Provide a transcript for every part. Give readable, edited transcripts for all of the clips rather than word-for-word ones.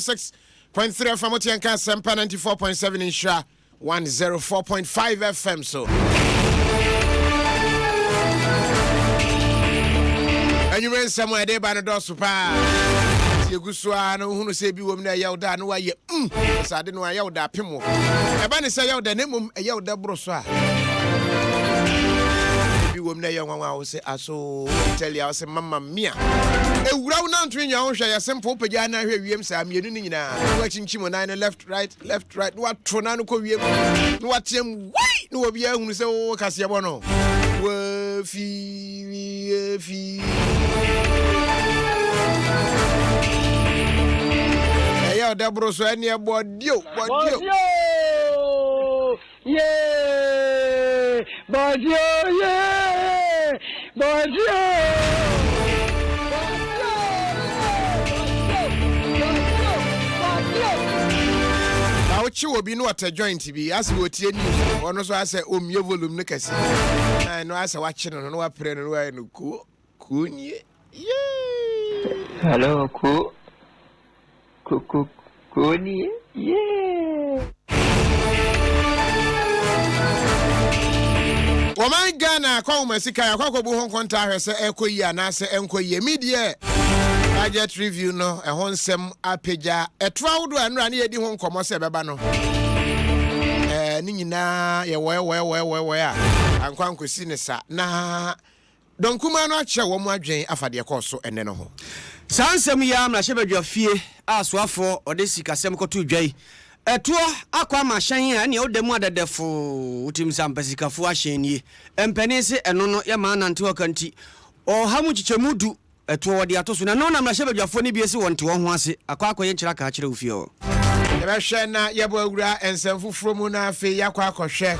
106.3 FM, woteɛ nka Asɛmpa 94.7, Nhyira 104.5 FM so. Anwummerɛ nsɛm a ɛde ba no dɔɔso paa. Nti ɛgu so ara no wohunu sɛ ebi wɔ mu no ɛyɛ wo da a na woayɛ mm sɛ ade no ayɛ wo da apem wɔ. Ɛba ne sɛ ɛyɛ wo da na mmom ɛyɛ wo da boro so a. Ebi wɔ mu na ɛyɛ nwanwa wo sɛ aso Italy a wo sɛ mama mia. Ewura wo nanto nya wo hwɛ yɛ simple wopagya na ahwɛ wiem saa mmienu no nyinaa na wakyinkyim wo nan no left right left right na wato nan no kɔ wiem na wateam wai na obiara hunu sɛ wo kaseɛbɔ no wafi fi ɛyɛ ɔdɛ boro so ɛneɛ bɔdio bɔdio Yee! Bɔdio yee! Bɔdio! Na wokye obi na ɔtɛ joint bi asɛ wɔtie news no ɔno nso asɛ ɔmmie volume no kɛse na ɛno asɛ wakye no no na waprɛ no na wayɛ no kuo kuo nie yee. Hello, kuo ku ku kuo nie yee. Wɔman Ghana akɔnhoma sika yɛakɔ akɔbu ho nkontaa ahwɛ sɛ ɛrekɔ yie anaasɛ ɛnkɔ yie. Me deɛ budget review no ɛho nsɛm apagya ɛtoɔ ahodoɔ a nnora ne yɛdi ho nkɔmmɔ sɛ ɛbɛba no ɛɛ ne nyinaa yɛwɔɛwɔɛwɔɛwɔɛ a ankɔ ankɔsi ne sa na Dɔm kumaa no akyerɛ wɔn adwene afa deɛ ɛkɔɔ so ɛnnɛ no ho. Saa nsɛm yi ara mmarahyɛbadwa fie a soafoɔ ɔde sikasɛm kɔtoo dwa yi, ɛtoɔ akɔ ama ahyɛn a ɛneɛ woda mu adɛdɛfoo, wotim sɛ ampa sikafoɔ ahyɛn nie. Mpanin se ɛno no yɛ maa nante ɔka nti ɔha mu nkyekyɛmu du Ɛtoɔ wɔde ato so, na ɛno na mmarahyɛbadwafoɔ no bi se wɔnte wɔn ho ase akɔ akɔyɛ nkyerɛaka akyerɛ wo fie hɔ. Yɛbɛhwɛ na yɛbɔ awura nsɛm foforɔ mu na afei yɛakɔ akɔhwɛ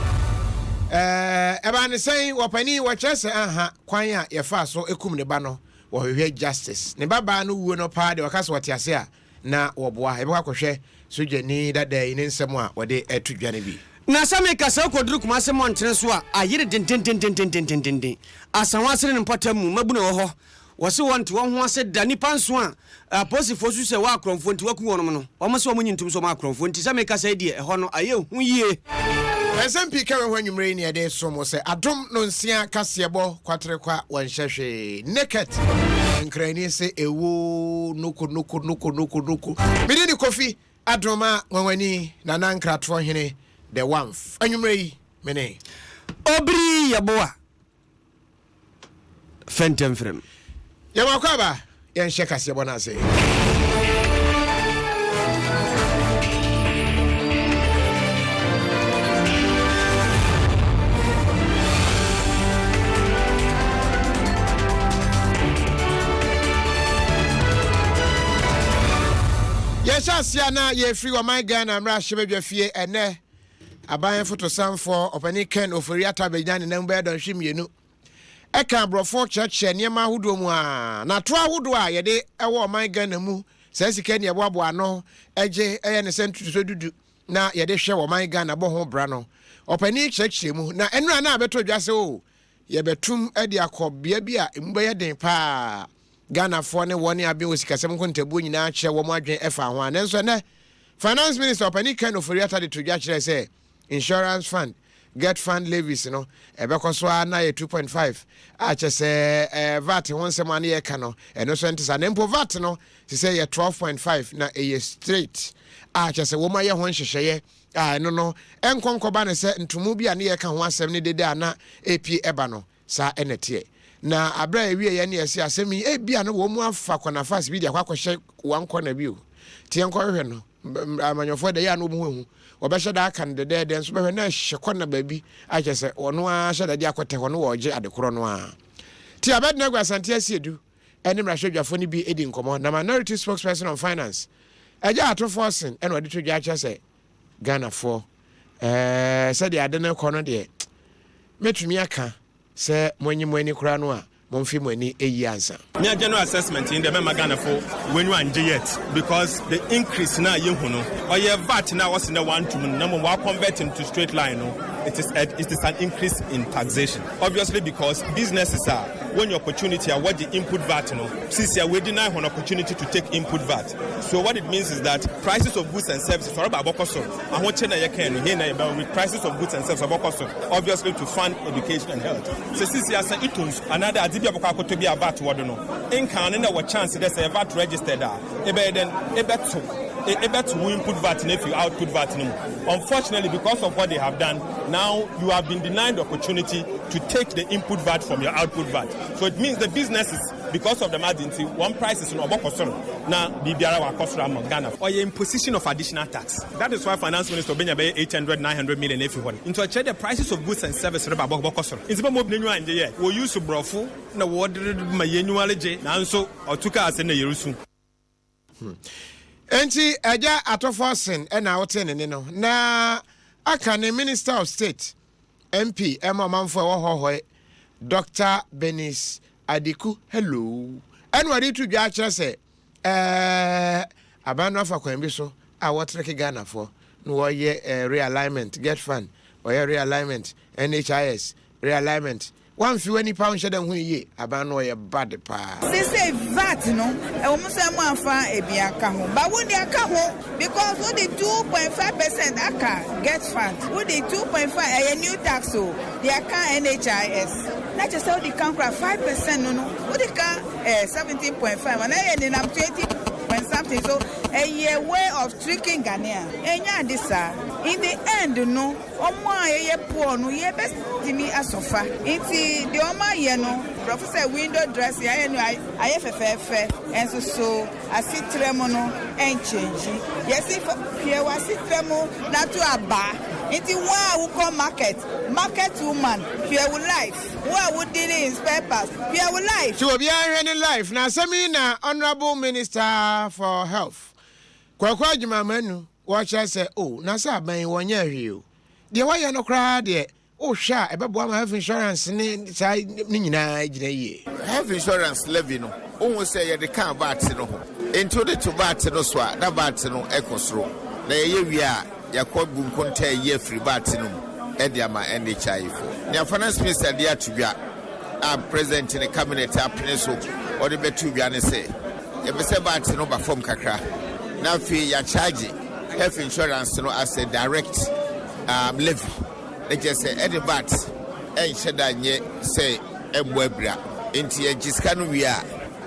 ɛɛ ɛbaa ne sɛn wɔpanin wɔkyerɛ sɛ aha kwan a yɛfaa so kum ne ba no wɔhwehwɛ justice ne ba baa no wuo no paa deɛ wɔka sɛ wɔte ase a na wɔboa. Yɛbɛkɔ akɔhwɛ sogyani dada yi ne nsɛm a wɔde ato dwa no bi. Na sɛ meka sɛ wokɔduru Kumase mmɔntene so a, ayere dendendendendendenden. Asawase ne ne mpɔtam mu mmabunu a ɛwɔ hɔ, wɔse wɔnte wɔn ho ase da. Nnipa nson a apolisifoɔ susu sɛ wɔyɛ akorɔmfoɔ nti wɔaku wɔnom no, wɔn se wɔnnye ntom sɛ wɔyɛ akorɔmfoɔ. Nti sɛ mekasa yi deɛ, ɛhɔ no ayɛ hu yie. Nsɛm pii ka wei ho anwummere yi ne yɛde resom wo sɛ Adom Nonsia kaseɛbɔ kwaterekwa wɔnhyɛ hwee. Naked Nkrani se ewoo noko noko noko noko noko. Me din de Kofi Adoma Nwanwani Nana Nkratoɔ Hene the Wamf. Anwummere yi me ne. Obiri Yeboah Fɛntɛmfrɛm. Yɛn akɔ aba yɛnhyɛ kaseɛbɔ no ase. Yɛhyɛ aseɛ a na yɛfiri ɔman Ghana mmarahyɛbadwa fie ɛnɛ aban fotosanfoɔ ɔpanin Ken Ofori-Atta bɛgyina ne nan mu bɛyɛ dɔnhwere mmienu ɛka aborɔfo kyerɛkyerɛ nneɛma ahodoɔ mu a na toɔ ahodoɔ a yɛde ɛwɔ ɔman Ghana mu saa sika ni ɛboaboa ano ɛgye ɛyɛ ne sɛ ntotosoɔ dudu na yɛde hwɛ wɔ ɔman Ghana bɔ ho bra no ɔpanin kyerɛkyerɛ mu na ɛnora na abɛtɔ dwa sɛ o yɛbɛtum de akɔ bea bi a emu bɛyɛ den paa Ghanafoɔ ne wɔn aben wɔ sikasɛm nkontabuo nyinaa kyerɛ wɔn adwene ɛfa ho a nanso ɛnɛ Finance Minister ɔpanin Ken Ofori-Atta de to dwa kyerɛ sɛ Insurance Fund, GetFund levies no, ɛbɛkɔ so ara na ayɛ 2.5 a kyɛ sɛ eh, VAT ho nsɛm a ne yɛka no, ɛno nso ɛnte saa. Na mpo VAT no, te sɛ yɛ 12.5 na ɛyɛ straight a kyɛ sɛ wɔn ayɛ ho nhyehyɛeɛ a ɛno no ɛnkɔ nkɔba no sɛ ntomo bi a ne yɛka ho asɛm ne dede a na ɛpie ɛba no. Saa na ɛteɛ. Na aberɛ a yɛwieɛ ne yɛse asɛm yi ebia na wɔn afa kɔnafas bi de akɔ akɔhyɛ one corner bi o. Nti yɛnkɔhwehwɛ no. Amanyɔfoɔ deɛ ɛyɛ a na wɔn ho ehu. Wɔbɛhyɛ da aka no dɛdɛɛdɛ nso bɛhwɛ na ɛhyɛ corner baabi a kyerɛ sɛ ɔno ara hyɛ da de akɔtɛ hɔ no wɔregye ade korɔ no ara. Nti Abednego Asante Asiedu ne mmarahyɛdwafoɔ no bi di nkɔmmɔ na Minority Spokesperson on Finance, Agya Ato Forson na ɔde to dwa akyerɛ sɛ Ghanafoɔ, ɛɛ sɛdeɛ ade no rekɔ no deɛ, mɛtumi aka sɛ moanyi mo ani koraa no a, momfe mo ani yie ansa. Mea general assessment nye dɛ mɛma Ghanafo w'enyiwa nngye yet because the increase no a yehu no ɔyɛ VAT no a ɔse dɛ wɔannto mu no na mbom wɔaconvert no to straight line no. It is a, it is an increase in taxation. Obviously, because businesses are when your opportunity are what the input VAT no. Since you are deny an opportunity to take input VAT. So what it means is that prices of goods and services are about I want to with prices of goods and services obviously to fund education and health. So since you are saying another adze bi a bɔkɔ akɔtɔ bi a VAT wɔ do no, nkan no na wɔ chance dɛ sɛ VAT registered a, ɛbɛyɛ dɛn ɛbɛto wo input VAT no efi output VAT no mu. Unfortunately, because of what they have done, now you have been denied the opportunity to take the input VAT from your output VAT. So it means the businesses, because of the margin, one price is no ɔbɔkɔ soro na biribiara wakɔ soro ama Ghana. Ɔyɛ imposition of additional tax. That is why Finance Minister Obenya bɛyɛ 800 900 million efi hɔ no. Nti ɔkyerɛ the prices of goods and services reba bɔkɔ soro. Nti bɛ mo obi n'enyiwa angye yɛ wɔ use borɔfo na wɔde ma yɛn enyiwa regye, nanso ɔtu kaa ase na yɛresu. Enti Agya Ato Forson ɛna wote ne ne no na aka ne Minister of State, MP ɛma ɔmanfoɔ ɛwɔ Hɔhɔe, Dr Bernice Adiku Heloo, ɛna wɔde to dwa akyerɛ sɛ aban no afa kwan bi so a wɔtreke Ghanafoɔ na wɔyɛ realignment GETFund, wɔyɛ realignment NHIS, realignment wamfi wɔ nipa nhyɛ dɛ ho yie. Aban no ɔyɛ bad paa. Sese VAT no, ɛwɔ mu sɛ mo afa ebi aka ho, but wo de aka ho because wo de 2.5% aka GETFund, wo de 2.5, ɛyɛ new tax o, de aka NHIS, na kyerɛ sɛ wo de kan kora 5% no, wo de ka 17.5 ana ɛyɛ nenam 20 point something. So ɛyɛ way of tricking Ghanaian. Ɛnyɛ ade saa. In the end no, ɔmo a yɛyɛ poor no yɛbɛtumi asɔfa. Nti deɛ ɔmo ayɛ no, borɔfo sɛ window dressing, ayɛ no ayɛ fɛfɛɛfɛ, ɛnso so asetrɛ mu no ɛnkyɛngyi. Yɛsi hwɛ wɔ asetrɛ mu nato aba. Nti wɔn a wokɔ market, market woman, hwɛ wo life. Wo a wo dealing in spare parts, hwɛ wo life. Nti obiara hwɛ ne life. Na asɛm yi na Honourable Minister for Health, Kwaku Agyeman-Manu, wɔkyerɛ sɛ o na sɛ aban yi wɔnyɛ hwee o, deɛ wɔyɛ no koraa deɛ, wohwɛ a ɛbɛboa ma health insurance ne saa ne nyinaa gyina yie. Health insurance levy no, wohu sɛ yɛde ka VAT no ho, enti wode to VAT no so a, na VAT no ɛkɔ soro. Na yɛyɛ wie a, yɛakɔ bu nkonta yi afiri VAT no mu ɛde ama NHIA fo. Nea Finance Minister de ato dwa a President ne cabinet apene so wɔde bɛto dwa ne sɛ yɛpɛ sɛ VAT no ba fam kakra na afei yɛakyagye health insurance no as a direct levy, na kyerɛ sɛ ɛde VAT ɛnhyɛ da nyɛ sɛ ɛmmɔ abira. Nti yɛgye sika no wie a,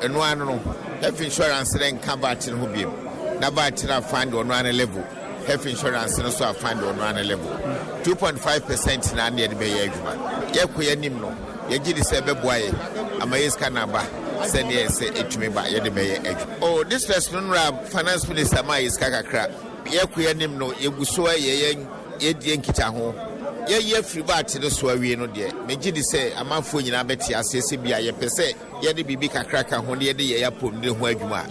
ɛno ano no health insurance no nka VAT no ho biom, na VAT no afa de ɔno ano level, health insurance no so afa de ɔno ano level. 2.5% na ne yɛde bɛyɛ adwuma. Yɛkɔ yɛn no, yɛgye di sɛ ɛbɛboa yɛ ama yɛ sika no aba sɛdeɛ sɛ ɛtumi ba yɛde bɛyɛ adwuma. Oh, distress no nura Finance Minister ma yɛ sika kakra. Yɛkɔ yɛn anim no, yɛgu so yɛ yɛn yɛdie nkita ho. Yɛyɛ firi VAT no so awie no deɛ, megye di sɛ amanfoɔ nyinaa bɛte aseɛ sɛ bia yɛpɛ sɛ yɛde biribi kakra ka ho na yɛde yɛ apɔmuden ho adwuma.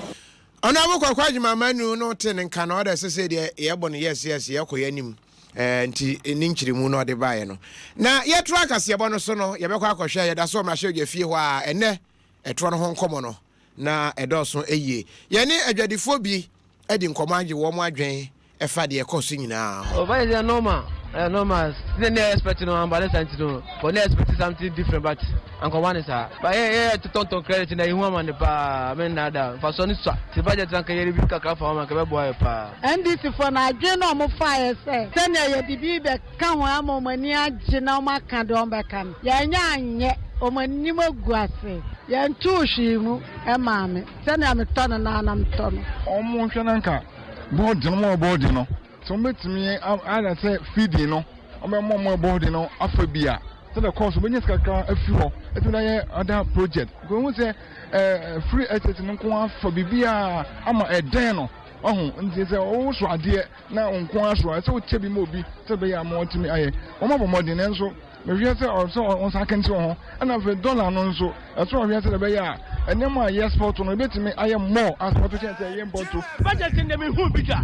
Ɔno Kwaku Agyeman-Manu no te ne nka na ɔde sese deɛ yɛbɔ no yes, yɛkɔ yɛn anim. Nti ne nkyerɛmu no ɔde baeɛ no na yɛto akaseɛbɔ no so no, yɛbɛkɔ akɔhwɛ. Yɛda so ɔmmarahyɛ dwa fie hɔ a ɛnɛ ɛtoɔ no ho nkɔmmɔ no na ɛdɔɔso yie. Yɛne adwadifoɔ bi adi nkɔmmɔ agye wɔn adwen ɛfa deɛ ɛkɔ so nyinaa. Oh, but it's normal. Normal. They never expect no, but that's no. But they expect something different, but anka one is but yeah, to turn to credit na ihu ama ne pa me na da. Fa so ni so. Ti budget anka yeri bi kakra fa ma ka be boy pa. NDC fo na adwene na ɔmo fa yɛ sɛ sɛnea yɛde bi bɛka ho ama ɔmo ani agye na ɔmo aka deɛ ɔmo bɛka no, yɛnyɛ anyɛ ɔmo anim agu ase. Yɛntoo hwee mu ɛmaa me sɛnea metɔ no na anam tɔ no. Ɔmo nhwɛ na nka boarding no, mo boarding no sɛ ɔmo bɛtumi ada sɛ feeding no, ɔmo bɛ mo boarding no afa bi a sɛdeɛ course ɔbɛnya sika kakra afiri hɔ ɛtumi na yɛ other project. Nka ohun sɛ free SHS no nko afa biribiara ama ɛdɛn no ɔho. Nti sɛ ɔwɔ so adeɛ na nko aso a, ɛsɛ wokyɛ bi ma obi sɛ bɛyɛ ama wɔtumi ayɛ. Wɔn abɔ mmɔden, nanso mehwɛ sɛ ɔsɛ ɔnsa akɛntɛ wɔ ho. Ɛna afei dɔla no nso, ɛsɛ ɔhwɛ sɛ ɛbɛyɛ a nneɛma a yɛ export no ebɛtumi ayɛ more export kyɛn sɛ ɛyɛ import. Budget ndɛ mi hu bi da.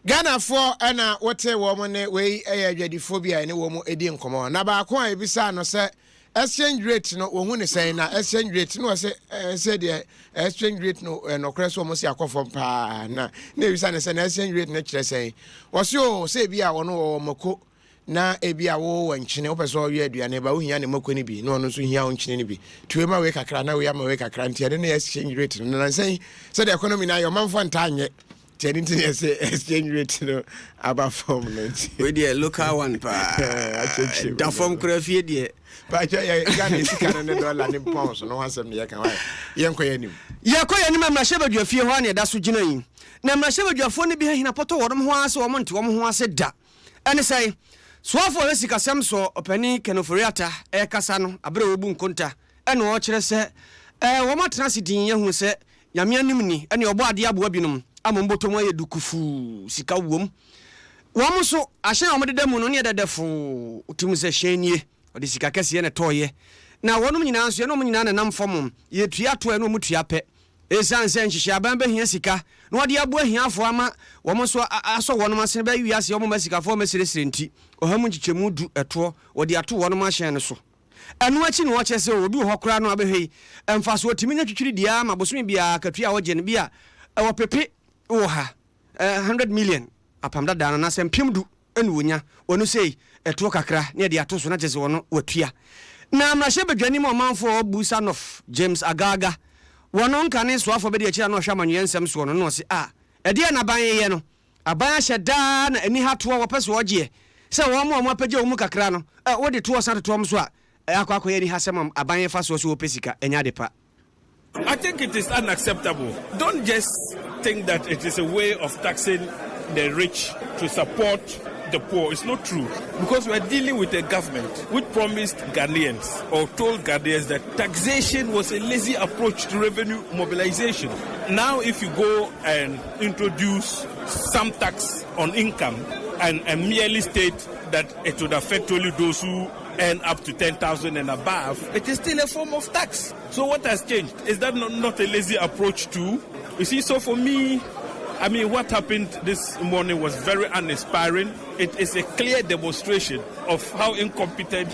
Ghanafoɔ ɛna wote wɔn ne wei ɛyɛ adwadifoɔ bi a ɛne wɔn di nkɔmmɔ. Na baako a ebisa no sɛ exchange rate no, wɔn ho ne sɛn na exchange rate no? Wɔsɛ ɛsɛ deɛ exchange rate no ɛnɔkorɛ so wɔn si akɔ fam paa. Na ebisa ne sɛ na exchange rate no kyerɛ sɛn? Wɔsi o sɛ ebi a wɔn wɔ mako. Na ebia wo wɔ nkyene, wopɛ sɛ ɔyɛ aduane ba wohia ne mako no bi na ɔno nso hia wo nkyene no bi. Nti wei ma wei kakra na wei ama wei kakra nti ɛno ne exchange rate no. Na nansa yi sɛdeɛ economy no ayɛ ɔmanfoɔ ntaa nyɛ nti ɛno nti na yɛsɛ exchange rate no aba fam no nti. Wei deɛ local one paa. Da fam koraa fie deɛ. Baakyɛ yɛ Ghana sika no ne dollar ne pounds no ho asɛm ne yɛka why yɛnkɔ yɛn anim. Yɛkɔ yɛn anim a mmarahyɛbadwa fie hɔ a na yɛda so gyina yi. Na mmarahyɛbadwafoɔ no bi hahina pɔtɔ wɔnom ho ara sɛ wɔn nte wɔn ho ase da. Ɛne sɛn? Soafoɔ a ɔhwɛ sikasɛm soɔ, Ɔpanin Ken Ofori-Atta rekasa no, aberɛ a ɔrebu nkonta na ɔrekyerɛ sɛ wɔn atena ase dinn ahunu sɛ Nyame anim ni, ɛne ɔbɔ adeɛ aboa binom ama wɔn bɔtɔ mu ayɛ du kufuu, sika wom. Wɔn nso, ahyɛn a wɔdeda mu no ne ɛdɛdɛ foo, wotumi hu sɛ hyɛn nie, ɔde sika kɛseɛ na ɛtɔeɛ. Na wɔnom nyinaa nso, yɛne wɔn nyinaa na ɛnam fam, yɛtua toɔ a yɛne wɔn tua pɛ. Esiane sɛ nhyehyɛe aban behia sika na wɔde aboa ahiafo ama wɔn nso asɔ wɔn asene bɛyɛ wiase a wɔmma asikafoɔ mmɛsrɛsrɛ nti, ɔha mu nkyekyɛmu du ɛtoɔ wɔde ato wɔn ahyɛn no so. Ɛno akyi na wɔkyerɛ sɛ obi wɔ hɔ koraa no a bɛhwɛ yi mfasoɔ ɔtumi nya twitwiri deɛ ara ma bosome biara akatua a ɔgye no bi a ɛwɔ pepe wɔ ha, 100 million apam dadaa no anaasɛ 10,000. na wɔnya, ɔno sei, ɛtoɔ kakra na yɛde ato so na kyerɛ sɛ ɔno watua. Na mmarahyɛbadwani ma ɔmanfoɔ a ɔwɔ Busa North, James Agalga, wɔno nkane soafoɔ bɛdi akyire a na ɔhwɛ amanyɔeɛ nsɛm soɔ no na ɔse ah, ɛdeɛn na aban reyɛ no? Aban ahyɛ daa na aniha toɔ wɔpɛ sɛ wɔgyeɛ sɛ wɔn a wɔapagya wɔn mu kakra no, eh, wode toɔ san toto wɔn so a, eh, akɔ akɔyɛ anihasɛm a aban refa soɔ sɛ wɔpɛ sika, ɛnyɛ ade pa. I think it is unacceptable. Don't just think that it is a way of taxing the rich to support the poor. It's not true. Because we are dealing with a government which promised Ghanaians or told Ghanaians that taxation was a lazy approach to revenue mobilization. Now, if you go and introduce some tax on income and, and merely state that it would affect only those who earn up to 10,000 and above, it is still a form of tax. So what has changed? Is that not, not a lazy approach too? You see, so for me, I mean, what happened this morning was very uninspiring. It is a clear demonstration of how incompetent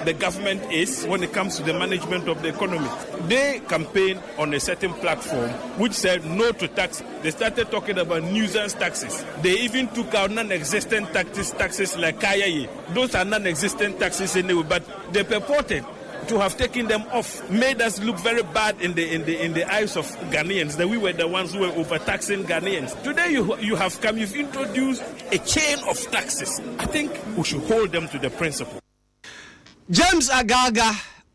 the government is when it comes to the management of the economy. They campaigned on a certain platform which said no to tax. They started talking about nuisance taxes. They even took out non-existent taxes, taxes like Kayaye. Those are non-existent taxes anyway, but they purported to have taken them off made us look very bad in the in the in the eyes of Ghanaians that we were the ones who were overtaxing Ghanaians. Today you you have come, you've introduced a chain of taxes. I think we should hold them to the principle. James Agalga,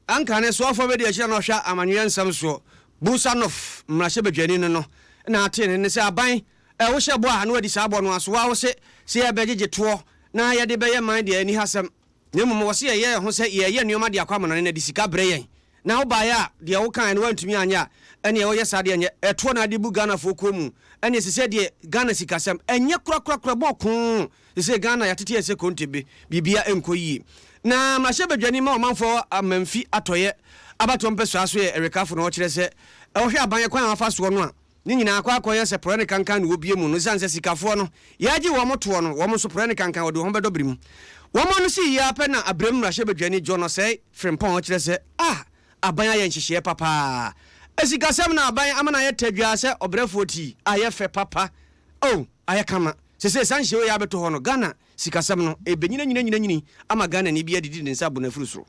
anka ne soafoɔ bɛdi akyire na ɔhwɛ amanyɔyɛ nsɛm soɔ, Busa North mmarahyɛbadwani no no na atee ne nne sɛ aban wohyɛ bɔ a na wadi saa bɔ no ara so, wo ara wose sɛ yɛbɛgyegye toɔ na yɛde bɛyɛ man deɛ anihasɛm. Na mmom wɔse yɛyɛ yɛn ho sɛ yɛreyɛ nneɛma de akɔ amanɔne na ɛde sika brɛ yɛn. Na wobaeɛ a, deɛ wokaeɛ no woantumi anyɛ a, ɛneɛ woyɛ saa deɛ ɛnyɛ. Ɛtoɔ na ade bu Ghanafoɔ kɔn mu. Ɛneɛ sesei deɛ Ghana sikasɛm, ɛnyɛ korakorakora, bɔ koo. Sesei Ghana yɛatete yɛn sɛ kontebe, biribiara nkɔ yie. Na mmarahyɛbadwani ma ɔmanfoɔ Amanfi Atɔeɛ abatoɔ mpɛsoa so yɛ Ɛrekafo na ɔkyerɛ sɛ ɔhwɛ aban kwan a wafa soɔ no a, Ne nyinaa akɔ akɔyɛ sɛ porɔɛ ne kankan na wɔbue mu no, ɛsiane sɛ sikafoɔ no, yɛagye wɔn toɔ no, wɔn nso porɔɛ ne kankan wɔde wɔn ho bɛdɔ bere mu. Wɔn ano sii yie ara pɛ na Abrem mmarahyɛbadwani John Osei Frimpong kyerɛ sɛ, Ah, aban ayɛ nhyehyeɛ papaa. Asikasɛm na aban ama no ayɛ tadwaa sɛ ɔbrɛfoɔ ti, ayɛ fɛ papa. Oh, ayɛ kama. Sesei saa nhyehyɛe wei a abɛto hɔ no, Ghana sikasɛm no, ɛbɛnyini anyini anyini ama Ghanani bi adidi ne nsa abu no afiri soro.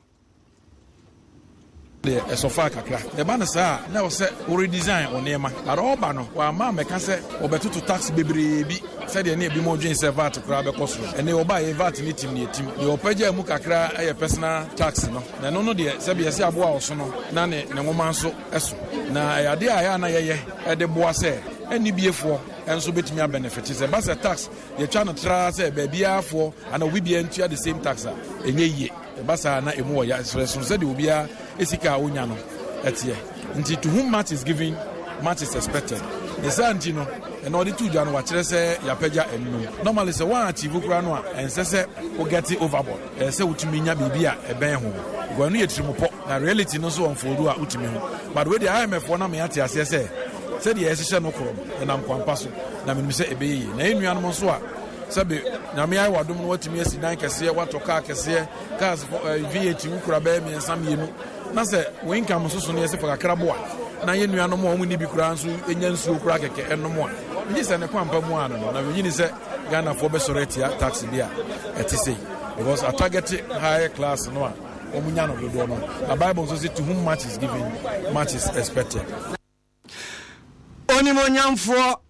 Deɛ ɛsɔ faa kakra. Ɛba no saa a, na ɛwɔ sɛ wo redesign wo nneɛma. But ɔreba no, wamma ammɛka sɛ wɔbɛtoto tax bebree bi sɛdeɛ na ebinom dwen sɛ VAT koraa bɛkɔ soro. Ɛnnɛ wɔbaeɛ VAT no tim deɛ ɛtim. Deɛ wɔpagyaa mu kakra yɛ personal tax no. Na ɛno no deɛ, sɛbe yɛse aboa a ɔso no na ne ne nwoma nso so. Na ɛyɛ adeɛ a ɛyɛ a na yɛyɛ de boa sɛ annibiefoɔ nso bɛtumi abɛnɛfete. Sɛ ɛba sɛ tax yɛtwa no traa sɛ baabiarafoɔ anaa obi biara ntua the same tax a, ɛnyɛ yie. Ɛba saa a, na emu wɔ ya. Ɛsono sɛdeɛ obiara sika a ɔnya no teɛ. Nti to whom much is given, much is expected. Ne saa nti no, ɛna ɔde too dwa no, wakyerɛ sɛ yɛapagya ɛno no mu. Normally sɛ woan achieve koraa no a, ɛnsɛ sɛ wo get overboard. Ɛsɛ sɛ wotumi nya biribi a ɛbɛn ho. Because ɛno yɛ tirimupɔ. Na reality no nso unfold a wotumi hu. But wei deɛ IMF foɔ no ama yɛate aseɛ sɛ sɛdeɛ yɛhyehyɛ no korɔ no, ɛnam kwampa so. Na menim sɛ ɛbɛyɛ yie. Na yɛn nuanom nso a Sɛbe Nyame ayɛ w'adom no watumi asi dan kɛseɛ, watɔ kaa kɛseɛ, cars V8 wokura bɛyɛ mmiɛnsa mmienu, na sɛ wo income nso so no yɛsɛ fa kakra boa na yɛn nuanom a wɔn nni bi koraa nso nya nsuo koraa kɛkɛ ɛnom a, megye sɛ ne kwampa mu ano no, na megye ni sɛ Ghanafoɔ bɛsɔre atia tax bi a ɛte sei. because atarget higher class no a wɔn nya no dodoɔ no na Bible nso sɛ to whom much is given much is expected. Onimuonyamfoɔ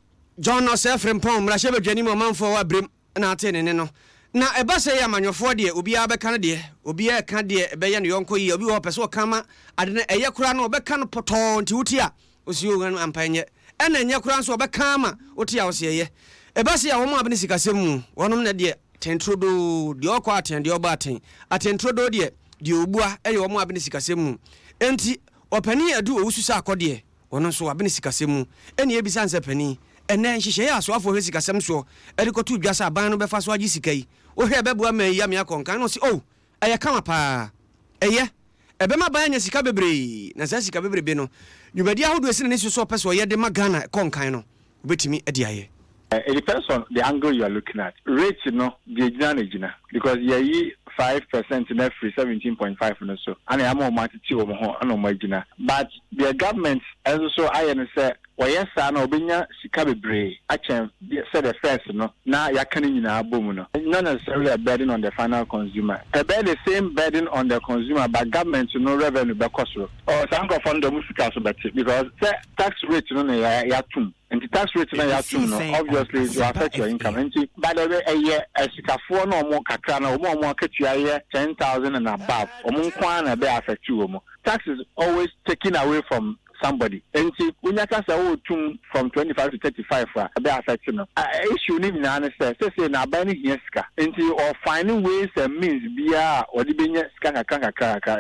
John Osei Frimpong, mmarahyɛbadwani mu ɔmanfoɔ wɔ Abirem na atee ne nne no. Na ɛba sɛ yɛ amanyɔfoɔ deɛ, obiara bɛka ne deɛ, obiara reka deɛ ɛbɛyɛ ne yɔnko yie. Obi wɔ hɔ ɔpɛ sɛ ɔka ma ade no ɛyɛ koraa no ɔbɛka no pɔtɔɔ nti wote a, ɔsi o ampa ɛnyɛ. Ɛna ɛnyɛ koraa nso ɔbɛka ama wote a ɔsi ɛyɛ. Ɛba sɛ a wɔn a abene sikasɛm mu, wɔnom na deɛ atɛn turodoo, deɛ ɔkɔ atɛn, deɛ ɔba atɛn. Atɛn turodoo deɛ, deɛ ɔbua yɛ wɔn a abene sikasɛm mu. Enti ɔpanin Adu Owusu Sarkɔ deɛ, Ɔno nso wabene sikasɛm mu. Ɛnna yɛbisa no sɛ, Panin, ɛnnɛ, nhyehyɛeɛ a asoafoɔ hwɛ sikasɛm soɔ de kɔtoo dwa sɛ aban no bɛfa so agye sika yi, wohwɛ a ɛbɛboa ma ayi ame akɔ nkan? Ɛnna ɔse, Oh, ɛyɛ kama pa ara. Ɛyɛ. Ɛbɛma aban anya sika bebree, na saa sika bebrebe no, dwumadie ahodoɔ a ɛsi n'ani so sɛ ɔpɛ sɛ ɔyɛ de ma Ghana kɔ nkan no, ɔbɛtumi de ayɛ. It depends on the angle you are looking at. Rate no deɛ egyina na egyina because yɛayi 5% no afiri 17.5 no so ana yɛama wɔn atete wɔn ho ana wɔn agyina but deɛ government nso so ayɛ no sɛ wɔyɛ saa no a wɔbɛnya sika bebree akyɛn sɛdeɛ first no na yɛaka ne nyinaa bɔ mu no. Not necessarily a burden on the final consumer. Ɛbɛyɛ the same burden on the consumer but government no revenue bɛkɔ soro. Oh saa nkorɔfoɔ no deɛ wɔn sika so bɛte because sɛ tax rate no na yɛatom. Nti tax rate no a yɛatom no obviously it will affect your income nti by the way ɛyɛ asikafoɔ na wɔn kakra no wɔn a wɔn akatua yɛ 10,000 and above wɔn nko ara na ɛbɛ affect wɔn. Tax is always taken away from somebody nti wonya ka sɛ woretum from 25 to 35 a ɛbɛ affect no. Issue no nyinaa ne sɛ seesei no aban no hia sika nti ɔ find ways and means biara a ɔde bɛnya sika kakra nkakra kakra.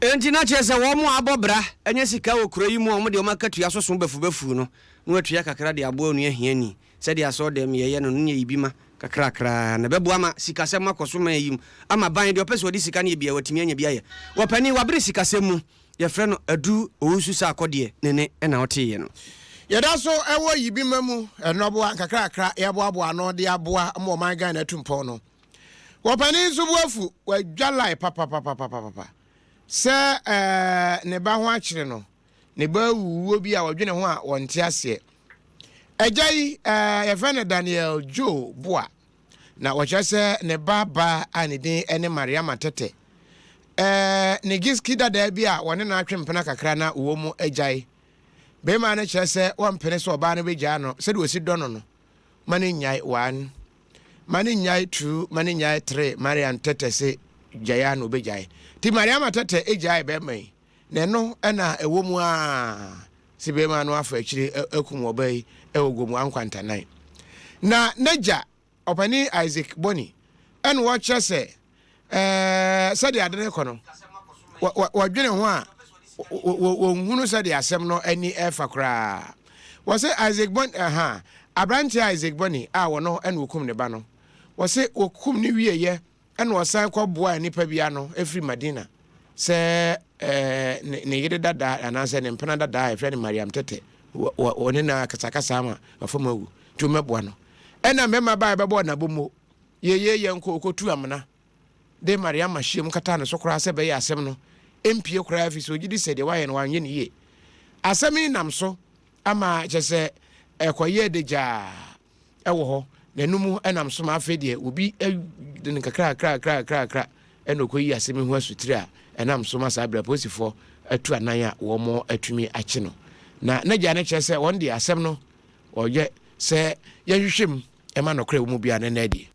Enti na kyerɛ sɛ wɔn a abɔ bra anya sika wɔ kuro yi mu a wɔde wɔn akatua soso bafubafuo no, na wɔatua kakra de aboa onua hiani, sɛdeɛ asɔɔdɛm yɛyɛ no no ne ayi bi ma kakrakra, na ɛbɛboa ma sikasɛm akɔ so ma ayi mu ama ban deɛ ɔpɛ sɛ ɔde sika no yɛ biara watumi anya bi ayɛ. Wɔpanin, wabere sikasɛm mu, yɛfrɛ no Adu Owusu Sarkodie ne ne na woteeɛ no. Yɛda so wɔ Yibima mu nnɔboa nkakrakra yɛboaboa ano de aboa ma ɔman Ghana atu mpɔn no. Wɔpanin nso bo afu, wadwa line papapapapapa sɛ ɛɛ ne ba ho akyere no, ne ba awu wuo bi a wɔdwene ho a wɔnte aseɛ. Agya yi ɛɛ yɛfrɛ no Daniel Joe Boa, na wɔkyerɛ sɛ ne ba ba a ne din ne Mariama Tɛtɛ ɛɛ ne giski dadaa bi a wɔne no atwe mpena kakra na wɔn mu agyae. Bɛrima no kyerɛ sɛ wɔmpene sɛ ɔbaa no bɛgyaa no sɛdeɛ ɔsi dɔ no no. Ma no nnyae one Ma no nnyae two Ma no nnyae three Mariam Tɛtɛ se gyae a na ɔbɛgyae. Nti Mariama Tɛtɛ gyae bɛrima yi na ɛno na ɛwɔ mu ara se bɛrima no afa akyire akum ɔbaa yi wɔ Gomoa Nkwantanan. Na n'agya Ɔpanin Isaac Boni ɛna ɔkyerɛ sɛ ɛɛ sɛdeɛ ade no kɔ no wɔdwene ho a wɔnhunu sɛdeɛ asɛm no ani ɛfa koraa. Wɔse Isaac Boni ɛha aberanteɛ Isaac Boni a wɔno ɛna wɔkum ne ba no wɔse wɔkum no wieɛ ɛna ɔsan kɔ boaa nnipa bi ano ɛfiri Madina sɛ ɛɛ ne yere dadaa anaasɛ ne mpena dadaa a yɛfrɛ no Mariam Tɛtɛ wɔne no akasakasa ama wafam awu nti wɔmmɛboa no. Ɛnna mmarima bae bɛbɔɔ n'abommo. Yeye yɛn kɔ okotuu amena de Mariama hyiam kataa ne so koraa sɛ ɛbɛyɛ asɛm no mpue koraa efisɛ ogye di sɛ deɛ wayɛ no wanyɛ no yie. Asɛm yi nam so ama kyerɛ sɛ ɛkɔyɛɛ adagyaa wɔ hɔ na ɛno mu nam so ma afei deɛ obi de no kakrakrakrakrakra ɛna ɔkɔyi asɛm yi ho asutire a ɛnam so ma saa berɛ apolisifoɔ atu anan a wɔatumi akye no. Na n'agya no kyerɛ sɛ wɔn deɛ asɛm no Ɔyɛ sɛ yɛnhwehwɛ mu ma nokorɛ a ɛwɔ mu biara no nna adi.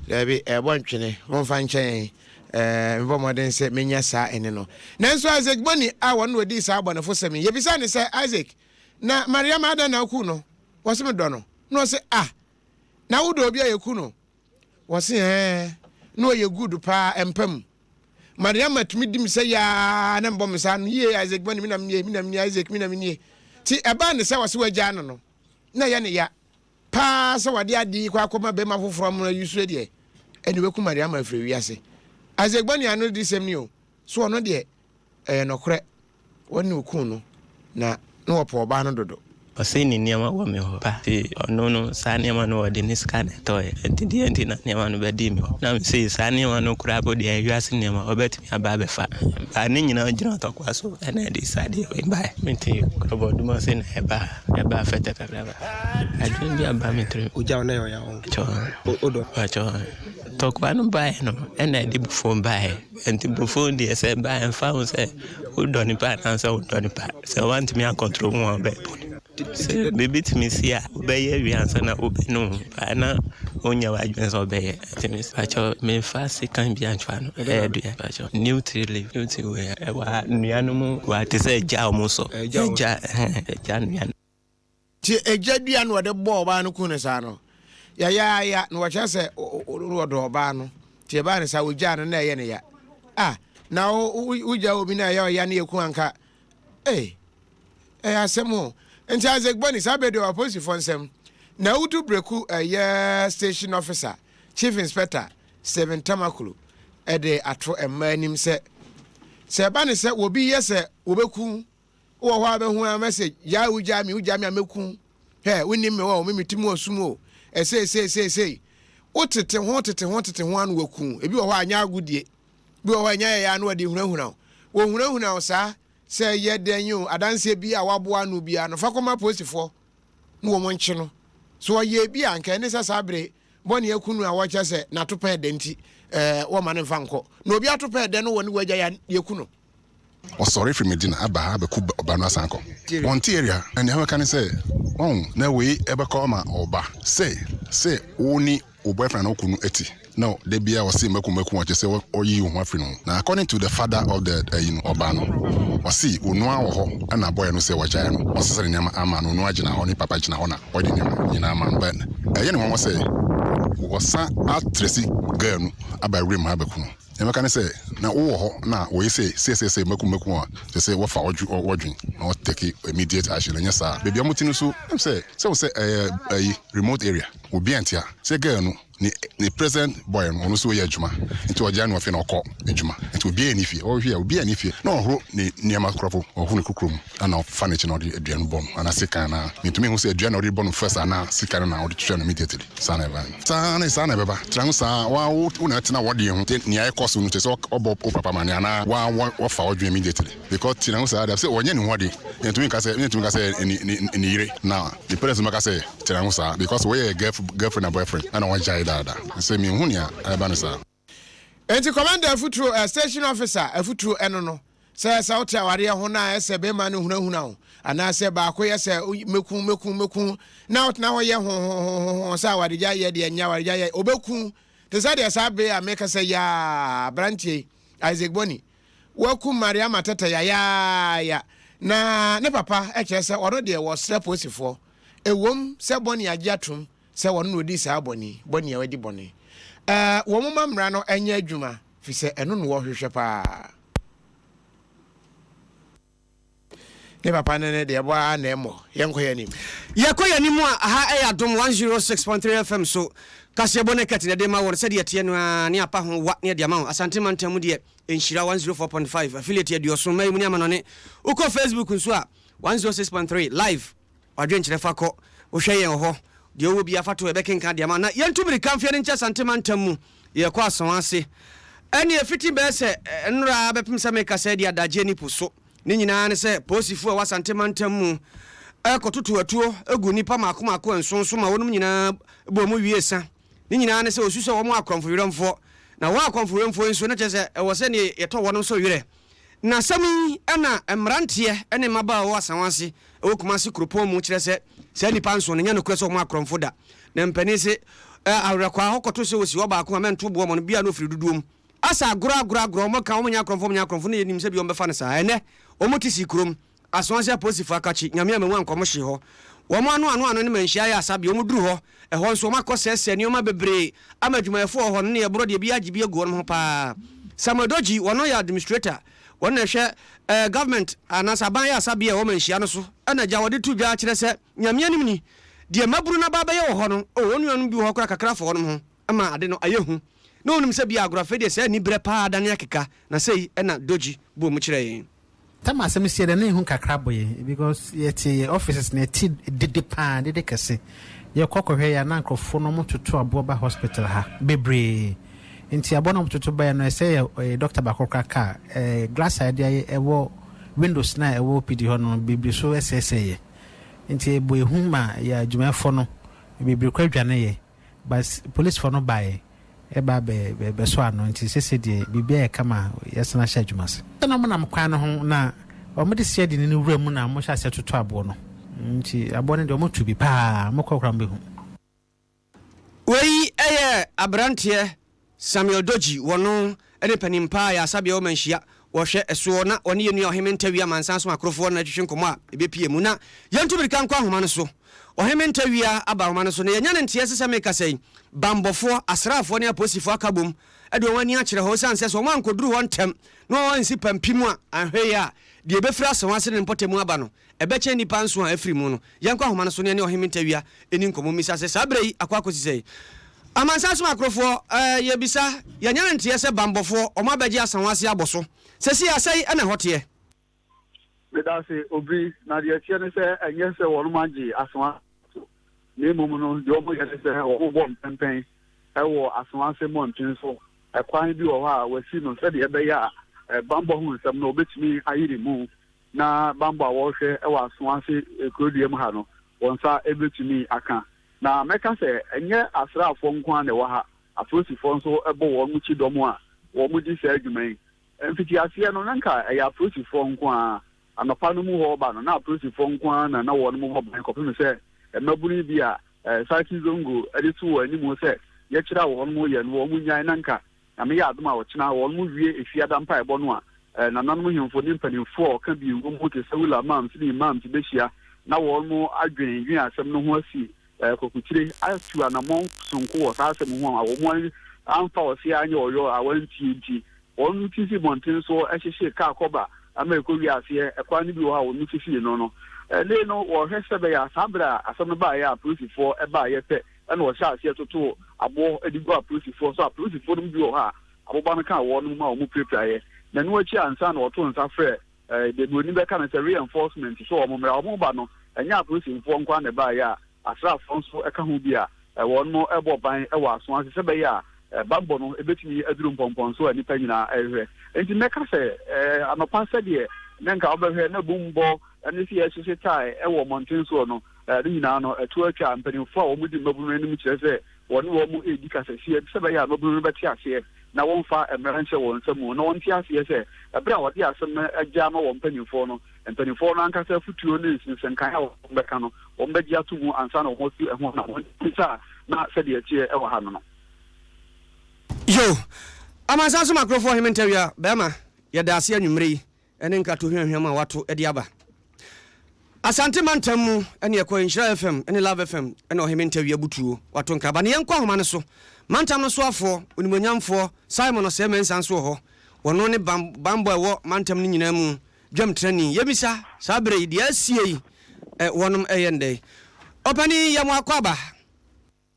Daabi, ɛrebɔ ntwene. Momfa nkyɛ yɛn. Ɛɛ, mebɔ mmɔden sɛ menya saa ɛnne no. Nanso Isaac Boni a wɔn na wɔdii saa abɔnefosɛm yi, yɛbisaa no sɛ, Isaac, na Mariama adɛn na wokuu no? Ɔse, medɔ no. Na ɔse, Ah, na wodɔ obi a yɛku no? Wɔse ɛɛ na ɔyɛ good paa ɛmpa mu. Mariama tumi di me sɛ yaa na mebɔ me nsa ano yie Isaac bɔne me na menie me na menie Isaac me na menie. Ti ɛbaa ne sɛ wɔse wagyaa no no na ɛyɛ ne ya paa sɛ wɔde ade yi kɔ akɔma bɛrima foforɔ amono ayusue deɛ ɛne waku Mariama afiri wiase. Isaac bɔne ano di sɛm ni o so ɔno deɛ ɛyɛ nɔkorɛ wɔne okuu no na na wɔpɛ ɔbaa no dodo. Ɔse ne nneɛma wɔ me hɔ pa nti ɔno no saa nneɛma no ɔde ne sika na ɛtɔeɛ nti deɛ nti na nneɛma no bɛdii me hɔ na mese saa nneɛma no koraa po deɛ wiase nneɛma ɔbɛtumi aba abɛfa baa ne nyinaa gyina ntɔkwa so ɛna ɛde saa deɛ wei baeɛ. Mete Krɔbɔdum ase na ɛbaa ɛbaa fɛtɛ kakra ba adwene bi aba me tirim. Ogya wo na ɛyɛ ɔya wo. Kyɛw kyɛw ntɔkwa no baeɛ no ɛna ɛde bufuo baeɛ nti bufuo deɛ sɛ ɛbaeɛ mfa ho sɛ Wodɔ nipa anaasɛ wodɔ nipa sɛ woantumi ankɔntro wo ho a wobɛyɛ bɔne. Sɛ biribi tumi si a wobɛyɛ awie ansa na wobɛnu ho paa na wonyɛ w'adwene sɛ wobɛyɛ. Ɛtumi si. Pakyɛ memfa sekan bi antwa no ɛyɛ dua pakyɛ new tree leaf new tree wei ɛwɔ ha nnua no mu wa te sɛ gya a wɔn sɔ gya ɛgya nnua no. Nti egya dua na wɔde bɔɔ ɔbaa no kun no saa no, yayaaya na wɔkyerɛ sɛ wɔdɔ ɔbaa no. Nti ɛbaa no saa wɔgyaa no na ɛyɛ ne ya. Ah, na wogya obi na ɛyɛ ɔya ne yɛku anka. Ei, ɛyɛ asɛm o. Nti Isaac Boni, saa bere deɛ apolisifoɔ nsɛm. Na Awutu Breku ɛyɛ station officer, Chief Inspector Stephen Tamakulu ɛde ato mmaa anim sɛ, sɛ ɛba ne sɛ wɔbi yɛ sɛ wɔbɛku Wowɔ hɔ a bɛhu a message gyaa wo gyaa me wo gyaa me a mɛku wo hɛ wonim me wɔ me me ti mu ɔsum o ɛsei sei sei sei wo tete ho tete ho tete ho ano waku ebi wɔ hɔ a nyɛ agodie bi wɔ hɔ a nyɛ yɛyɛ ano wɔde hunahuna wo wɔhunahuna wo saa sɛ yɛ dɛn o adanseɛ bi a waboa ano biara no fa kɔma apolisifoɔ na wɔn nkye no so ɔyɛ bi a nka ɛne sɛ saa bere bɔne aku no a wɔkyɛ sɛ n'atopɛn dɛ nti ɛɛ wɔma no mfa nkɔ na obi atopɛn dɛ no wɔ ne wagya yɛ yɛku no. Ɔsɔre firi Medina aba ha abɛku ɔba no asan akɔ. Wɔnte area na nea mɛka ne sɛ wahu na wei ɛbɛkɔ ama ɔba sɛ sɛ wo ne wo boyfriend anaa wo kunu te na da biara ɔse mɛku mɛku a kyerɛ sɛ ɔyi wo ho afiri ne ho na according to the father of the ayi no ɔbaa no ɔse onua wɔ hɔ ɛna boy no sɛ wagyae no ɔsesa ne nneɛma ama no onua gyina hɔ ne papa gyina hɔ na ɔde nneɛma nyinaa ama no but ɛyɛ ne nwanwa sɛ wɔsan atrɛsi girl no aba wuram ha abɛku no. Nea mɛka ne sɛ, na wowɔ hɔ na wɔyɛ sei, sei, sei, sei, mɛku, mɛku a, kyerɛ sɛ wɔfa wɔdwen na wɔ take immediate action, ɛnyɛ saa a, baabi a wɔte no nso, ɛm sɛ, sɛ wo sɛ ɛyɛ ayi, remote area, obiara nte ha, sɛ girl no, ne, ne present boy no, ɔno nso ɔyɛ adwuma, nti ɔgyae no wɔ fie na ɔkɔ adwuma, nti obiara nni fie, ɔhwɛ a, obiara nni fie, na ɔhoro ne nneɛma koraa mpo, ɔhoro ne kukuo mu, ɛna ɔfa n'akyi na ɔde dua no bɔ no, anaa sekan anaa, mentumi nhu sɛ dua na ɔde bɔ no first anaa sekan no na ɔde twitwa no immediately. Saa na ɛba. Saa ne saa na ɛbɛba. Tra ho saa. Wo ara wo na tena w'adeɛ ho. Nea ɛkɔ so no kyerɛ sɛ ɔbɔ wo papa amane anaa wo ara wɔfa w'adwene immediately because tena ho saa da sɛ ɔnyɛ ne ho ade. Yɛntumi nka sɛ yɛntumi nka sɛ ne ne ne yere na ne parents bɛka sɛ tena ho saa because wɔyɛ girlfriend and boyfriend ɛna wɔagyae daadaa. Sɛ menhu nea ɛba no saa. Enti commander afuturo eh, station officer afuturo ɛno no, sɛ sɛ wote awareɛ ho na ayɛ sɛ bɛrima no hunahuna wo anaasɛ baako yɛ sɛ mɛku mɛku mɛku na wotena hɔ yɛ hohohoho sɛ awaregya yɛ deɛ nyɛ awaregya yɛ ɔbɛku te sɛ deɛ saa bere a meka sɛ yaa aberanteɛ yi Isaac Boni waku Mariama tɛtɛ yayaaya na ne papa kyerɛ sɛ ɔno deɛ wɔsrɛ polisifoɔ ɛwom sɛ Boni agye atom sɛ wɔno na ɔdii saa bɔne yi, bɔne a wadi bɔne. Ɛɛ, wɔmma mmara no nyɛ adwuma, firi sɛ ɛno na wɔhwehwɛ paa. Ne papa ne ne deɛ ɛbɔ ara na ɛmmɔ. Yɛnkɔ yɛn anim. Yɛkɔ yɛn anim a, aha ɛyɛ Adom 106.3 FM so. Kaseɛbɔ ne kɛte na ɛde ma wɔn sɛdeɛ ɛteɛ no ara ne apa ho wa ne ɛde ama wo. Asante mantam mu deɛ, Nhyira 104.5, affiliate aduɔson, mmayi mu ne amanɔne. Wokɔ Facebook nso a, 106.3 live. W'adwenkyerɛ fa kɔ. Wohwɛ yɛn wɔ hɔ. Deɛ wowɔ biara fa to hɔ, yɛbɛkenkan de ama wo. Na yɛntu mmirika mfa yɛn ani nkyɛ Asante mantam mu. Yɛrekɔ Asɔn ase. Ɛnneɛ ɛfiti bɛyɛ sɛ nnora ara bɛpem sɛ merekasa yi deɛ adagyeɛ nni po so. Ne nyinaa ne sɛ polisifo a ɛwɔ Asante mantam mu rekɔtoto atuo gu nnipa mmaako mmaako nson so ma wɔnom nyinaa bɔɔ mu wie sa. Ne nyinaa ne sɛ wɔsu sɛ wɔn akorɔmfo werɛmfoɔ. Na wɔn akorɔmfo werɛmfoɔ yi nso na kyerɛ sɛ ɛwɔ sɛ neɛ yɛtɔ wɔnom so werɛ. Na asɛm yi na mmeranteɛ ne mmabaa a wɔwɔ Asawase wɔ Kumase kuropɔn mu kyerɛ sɛ saa nnipa nson no nyɛ nokorɛ sɛ wɔn akorɔmfo da. Na mpanin se, Awerɛkwaa hɔ kɔto sɛ wɔsi hɔ baako a mɛnto boɔ mɔ no bia na ɔfiri dodoɔ mu. Asa agorɔ agorɔ agorɔ wɔn ka wɔn nyɛ akorɔmfo wɔn nyɛ akorɔmfo na yɛnim sɛ bia wɔn bɛfa no saa. Ɛnnɛ wɔn te sii kurom. Asoase apolisifo akakye, Nyame amma mu ankɔ mo hye hɔ. Wɔn ano ano ano ne manhyia ayɛ asabea, wɔn duru hɔ, ɛhɔ nso wɔn akɔ sɛɛsɛɛ nneɛma bebree ama adwumayɛfo a wɔwɔ hɔ no ne ɛborɔ deɛ bi agye bi agu wɔn ho paa. Samuel Dodzi, wɔno yɛ administrator, wɔn na ɛhwɛ eh, government anaasɛ aban ayɛ asabea a ɛwɔ manhyia no so, ɛna gya wɔde to dwa kyerɛ sɛ Nyame anim ni, deɛ mmabunu no aba abɛyɛ wɔ hɔ no, oh, wɔn nuanom bi wɔ hɔ koraa kakra fa wɔn ho ma ade no ayɛ hu, na wɔnim sɛ bia agorɔ afei deɛ saa aniberɛ paa adane akeka, na sei na Dodzi bɔɔ mu kyerɛɛ yɛn. Tam asɛm siiɛ deɛ na ehu kakra bɔ yɛn because yɛte yɛ offices na yɛte dede paa dede kɛse. Yɛkɔ kɔhwɛ yɛ a na nkurɔfoɔ no wɔtoto aboɔ ba hospital ha bebree. Nti aboɔ no a wɔtoto baeɛ no ɛsɛ yɛ eh, doctor baako koraa kaa eh, glass a yɛde ayɛ ɛwɔ windows no a ɛwɔ OPD hɔ no bebree so ɛsɛesɛeɛ. Nti ɛbɔ ehu ma yɛ adwumayɛfoɔ no bebree koraa dwaneeɛ. But polisfoɔ no baeɛ ɛba bɛ bɛ bɛsɔ ano nti sese deɛ biribiara yɛ kama yɛsan ahyɛ adwuma ase. Sɛ na wɔnam kwan no ho na wɔde seɛ de ne no wura mu na wɔhyɛ aseɛ toto aboɔ no nti aboɔ no deɛ wɔto bi paa mokɔ koraa mobɛhu. Wei yɛ aberanteɛ Samuel Dodzi wɔno ne panin paa ayaresabea wɔ Manhyia wɔhwɛ soɔ na ɔne yɛn nua Ɔheme Ntawia Amansan som akorofoɔ na ɛtwetwe nkɔmmɔ a ɛbɛpue mu na yɛntu mirika nkɔ ahoma no so. Ɔheme Ntawia aba ahoma no so na yɛanya ne nteɛ sɛ sɛ mekasa yi banbɔfoɔ, asraafoɔ ne apolisifoɔ aka bom de wɔn ani akyerɛ hɔ ɛsiane sɛ sɛ wɔn ankɔduru hɔ ntɛm na wɔn ansi pampim a anhwɛ yie a deɛ ɛbɛfiri Asawase ne ne mpɔtamu aba no Ɛbɛkyɛn nnipa nson a afiri mu no. Yɛnkɔ ahoma no so na yɛne Ɔhene Ntawia nni nkɔmmɔ mmisa sɛ, saa berɛ yi akɔ akɔsi sɛn? Amansan som akorofoɔ, ɛɛ, yɛbisa, yɛanya no nteɛ sɛ banbɔfoɔ, wɔn abɛgye Asanwase abɔ so. Seesei a, sɛn na ɛhɔ teɛ? Medase Obiri, na deɛ ɛteɛ ne sɛ ɛnyɛ sɛ wɔnom agye Asanwase so, na mmom no deɛ wɔyɛ ne sɛ wɔbɔ mpɛmpɛn wɔ Asanwase mmɔnten so. Ɛkwan bi wɔ hɔ a wɔasi no sɛdeɛ ɛbɛyɛ a banbɔ ho nsɛm no wɔbɛtumi ayere mu na bammɔ a wɔrehwɛ wɔ aso ase kurodua mu ha no, wɔn nsa betumi aka. Na mɛka sɛ ɛnyɛ asraafoɔ nko ara na ɛwɔ ha, apolisifoɔ nso bɔ wɔn kyidɔm a wɔdi saa dwuma yi. Mfitiaseɛ no, na anka ɛyɛ apolisifoɔ nko ara. Anɔpa no mu hɔ reba no, na apolisifoɔ nko ara na na wɔn bɔ ban kɔpem sɛ mmabunu yi bi a Sarki Zongo de too wɔn anim sɛ yɛkyerɛ a wɔn yɛ no, wɔn nyae na anka Nyame yɛ adom a ɔkyena wɔn wie Efiada mpaebɔ no a, nananom hemfo ne mpanimfoɔ a ɔka bi wɔ mu te sɛ Ulamams ne Imams bɛhyia na wɔn adwen dwen asɛm no ho asi kwakutire atu anamɔn sononko wɔ saa asɛm ho a wɔn amfa ɔseɛ anyɛ ɔyɔ a wɔantie nti wɔn ti si mmɔnten soɔ hyehyee kaa kɔba ama ɛkɔ wie aseɛ ɛkwan no bi wɔ hɔ a wɔn sisii no no ɛnee no wɔhwɛ sɛ bɛyɛ a saa berɛ a asɛm no baeɛ a polisifoɔ baeɛ pɛ Ɛnna wɔhyɛɛ aseɛ totoo aboɔ de guu apolisifoɔ so. Apolisifoɔ no mu bi wɔ hɔ a, aboba no kaa wɔn ma wɔpirapiraeɛ. Na ɛno akyi ansa na wɔtoo nsa frɛɛ deɛ buroni bɛka no sɛ reinforcement sɛ wɔmmra. Wɔreba no, ɛnyɛ apolisifoɔ nko ara na ɛbaeɛ a asraafoɔ nso ka ho bi a wɔrebɔ ban wɔ aso ase sɛ ɛbɛyɛ a bammɔ no bɛtumi aduru mpɔmpɔnso a nnipa nyinaa rehwɛ. Enti mɛka sɛ anɔpa sɛdeɛ na nka wobɛhwɛ na bum bɔ ne sɛ yɛrehyehye tae wɔ mmɔnten soɔ no, Ne nyinaa no, ɛto atwa a mpanimfoɔ a wɔdi mmabunu no anim kyerɛ sɛ wɔne wɔn redi kasasie sɛ ɛbɛyɛ a mmabunu no bɛte aseɛ na wɔmfa mmara nhyɛ wɔn nsa mu na wɔnte aseɛ sɛ ɛberɛ a wɔde asɛm no agya ama wɔn mpanimfoɔ no, mpanimfoɔ no ankasa afotuo ne nsensankan a wɔbɛka no, wɔbɛgye ato mu ansa na wɔatu ɛho anammɔn. Nti saa na sɛdeɛ ɛteɛ wɔ ha no no. Yo! Amansan so makorɔfoɔ Heme Ntawia, bɛɛma, yɛda ase anwumerɛ yi ne nkrato hwamhwam a wato de aba Asante mantam mu ne ɛkɔ Nhyira FM ne Love FM ne Ɔheme Ntawia Butuo wato nkra aba ne yɛnkɔ ahoma no so mantam no soafoɔ Onimuonyamfoɔ Simon Osei Mensah nso wɔ hɔ wɔno ne banbɔ a ɛwɔ mantam no nyinaa mu dwamtrani yɛmisa saa berɛ yi deɛ asie yi wɔnom ɛyɛ ndɛn Ɔpanin yɛ mo akɔ aba.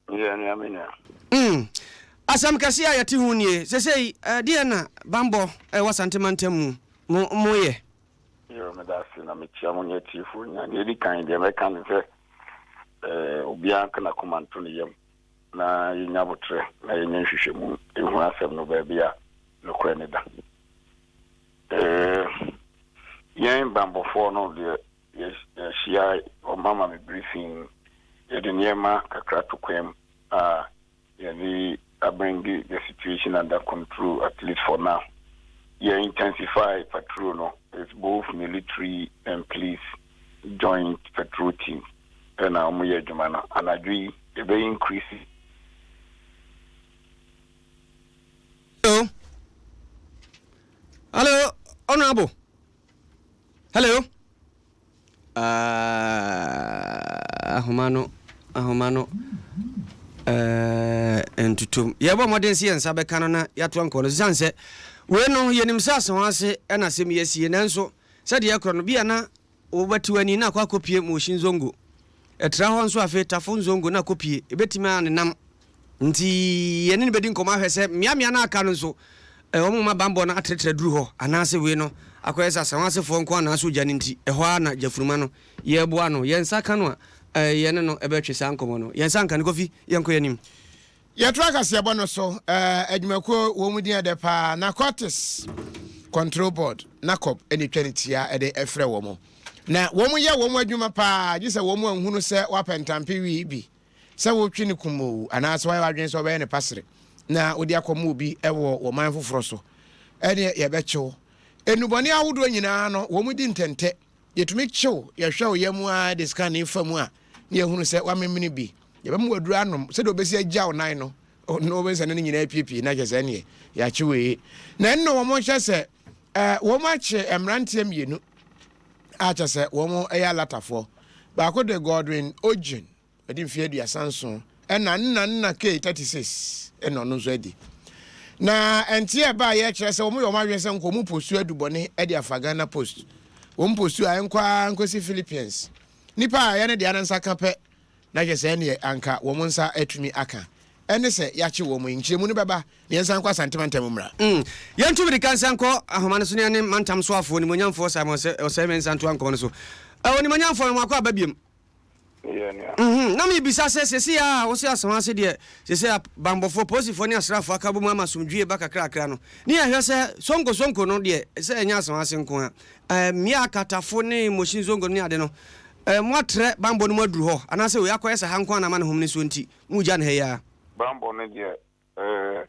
Yɛ nua me nua. Mm. Asɛm kɛseɛ a yɛte ho nie. Sesei ɛdeɛn na banbɔ a ɛwɔ Asante mantam mu mo mo yɛ? Yoo meda ase na mekyia mo ne atiefoɔ nyinaa. Deɛ ɛdi kan deɛ mɛka ne sɛ eh, obiara nka n'akoma nto ne yam na yɛnya aboterɛ na yɛnyɛ nhwehwɛmu ɛhu asɛm no baabi a nokorɛ no da. Eh, yɛn banbɔfoɔ no deɛ Yɛhyia, wɔma me briefing, yɛde nneɛma kakra to kwan mu a yɛde abringe the situation under control at least for now. Yɛ intensify patrol no, it's both military and police joint patrol team ɛna wɔyɛ adwuma no. Anadwo yi yɛbɛ increase. Hello, hello, honourable. Hello. Uh, ahoma no, ahoma no uh, ntutum. Yɛbɔ mmɔden sɛ yɛn nsa bɛka no na yɛatoa nkɔɔ no. Siane sɛ wei no yɛnim sɛ asɛm ase ɛna asɛm yi asie nanso sɛdeɛ ɛkorɔ no bia na wobɛte w'ani na akɔ akɔpie Moshi Nzongo. Ɛtra hɔ nso afei Tafo Nzongo na akɔpie. Ɛbɛtumi anenam. Nti yɛne no bɛdi nkɔmmɔ ahwɛ sɛ mmeammea no aka no nso. Wɔn mma banbɔ no atrɛtrɛ aduru hɔ anaase wei no akɔyɛ sɛ Asawasefoɔ nko ara na asɔ gya no nti ɛhɔ ara na gyafunuma no yɛreboa ano. Yɛn nsa ka no a, yɛne no bɛtwe saa nkɔmmɔ no. Yɛn nsa nka no. Kofi, yɛnkɔ yɛn anim. Yɛtoa kaseɛbɔ no so, adwumakuo wɔ mu din ɛdɛ paa, Narcotics Control Board, NACOB, ɛna ɛtwa ne tia de frɛ wɔn. Na wɔn yɛ wɔn adwuma paa, gye sɛ wɔn anhunu sɛ wɔapɛ ntampe wii bi sɛ wotwe no kumoo anaasɛ woayɛ w'adwene sɛ wobɛyɛ no pasere na wode akɔma obi wɔ wɔ man foforɔ so, ɛneɛ yɛbɛkye wo. Nnubɔne ahodoɔ nyinaa no, wɔn di ntɛntɛ. Yɛtumi kye wo, yɛhwɛ wo yam ara de scan fa mu a, na yɛhunu sɛ woamemene bi. Yɛbɛma wo aduro anom sɛdeɛ wobɛsi agya wo nan no, na wobɛhu sɛ ne no nyinaa apiepie, na kyerɛ sɛ ɛneɛ yɛakye wo ee. Na ɛno na wɔn hyɛ sɛ wɔn akye mmeranteɛ mmienu a kyerɛ sɛ wɔn yɛ alatafoɔ. Baako de Godwin Ojin, wadi mfeɛ 37, ɛna Nna Nna Kay, 36, ɛna ɔno nso adi. Na ɛnteɛ ɛbaa yɛ kyerɛ sɛ wɔn yɛ wɔn adwene sɛ nka wɔn postu adubɔne de afa Ghana Post. Wɔn postu a ɛnkɔ ara nkɔsi Philippines. Nipa a ɛyɛ ne dea no nsa ka pɛ na kyerɛ sɛ ɛneɛ anka wɔn nsa atumi aka. Ɛne sɛ yɛakye wɔn yi. Nkyerɛmu no bɛba na yɛnsan nkɔ Asante mantam mmra. Mm. Yɛntu mirika nsan nkɔ ahoma no so na yɛne mantam soafoɔ, Onimuonyamfoɔ Simon Osei Osei Mensah ntoa nkɔmmɔ no so. Eh, Onimuonyamfoɔ, mema wakɔ aba biom. Yɛ nua. Mm-hmm. Na mebisa sɛ, seesei a wose Asawase deɛ, seesei a banbɔfoɔ, polisifoɔ ne asraafoɔ aka abom ama asomdwoeɛ ba kakrakra no, ne yɛhwɛ sɛ Sonko Sonko no deɛ, sɛ ɛnyɛ Asawase nko ara, eh, mmea akatafo ne Moshin Zongo no ne ade no, eh, moatrɛ banbɔ no mu aduru hɔ, anaasɛ wei akɔyɛ sɛ ha nko ara na ama ne home no soɔ nti, Moregya no ha yi ara. Banbɔ no deɛ eh,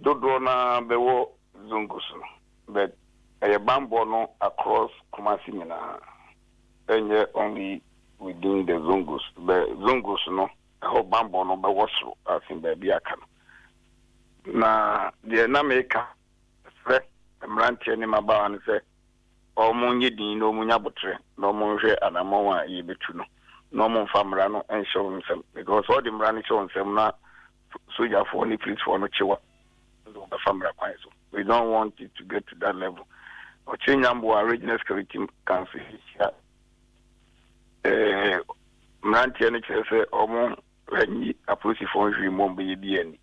dodoɔ no ara bɛwɔ Zongo so but ɛyɛ banbɔ no across Kumasi nyinaa, ɛnyɛ only within the Zongos but Zongos no ɛhɔ banbɔ no bɛwɔ soro asen baabi a aka no. Na deɛ na meka srɛ mmeranteɛ ne mmabaawa no sɛ wɔnyɛ dinn na wɔnya aboterɛ na wɔnhwɛ anammɔn a yɛbɛtu no na wɔmfa mmara no nhyɛ wɔn nsam because sɛ wɔde mmara no hyɛ wɔn nsam na sogyafoɔ ne policefoɔ no kye wo a, ɛnde wɔbɛfa mmara kwan so. We don't want it to get to that level. Ɔkyerɛ Nyamboa Regional Security Council hyia eh, mmeranteɛ no kyerɛ sɛ wɔn Anyi apolisifoɔ nhwee mu ɔmbɛyɛ bi anni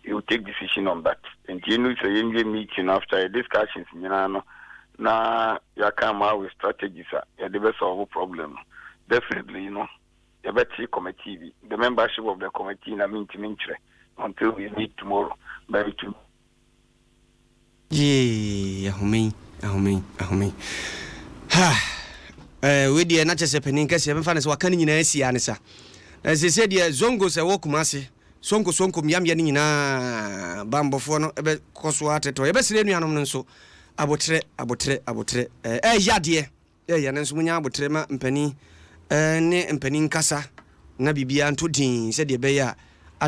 he will take decision on that nti enu sɛ yɛnwie meeting no after yɛ discussions nyinaa no na yɛaka ama with strategies a yɛde bɛ solve problem no definitely no yɛbɛte committee bi the membership of the committee na mentumi nkyerɛ until we meet tomorrow but it will Yee, ahome yi, ahome yi, ahome yi. Ha! Eh, wei deɛ na kyerɛ sɛ panin kɛseɛ bɛmfa no sɛ waka ne nyinaa asi ara ne sa. Na seesei deɛ Zongos ɛwɔ Kumase, Sonko Sonko mmeammea no nyinaa bammɔfoɔ no bɛkɔ so ara trɛtrɛ hɔ. Yɛbɛsrɛ anuanom no nso, aboterɛ, aboterɛ, aboterɛ. Eh, ɛyɛ adeɛ. Yɛ yɛn nso monya aboterɛ ma mpanin ne mpanin nkasa na biribiara ntɔ dinn sɛdeɛ ɛbɛyɛ a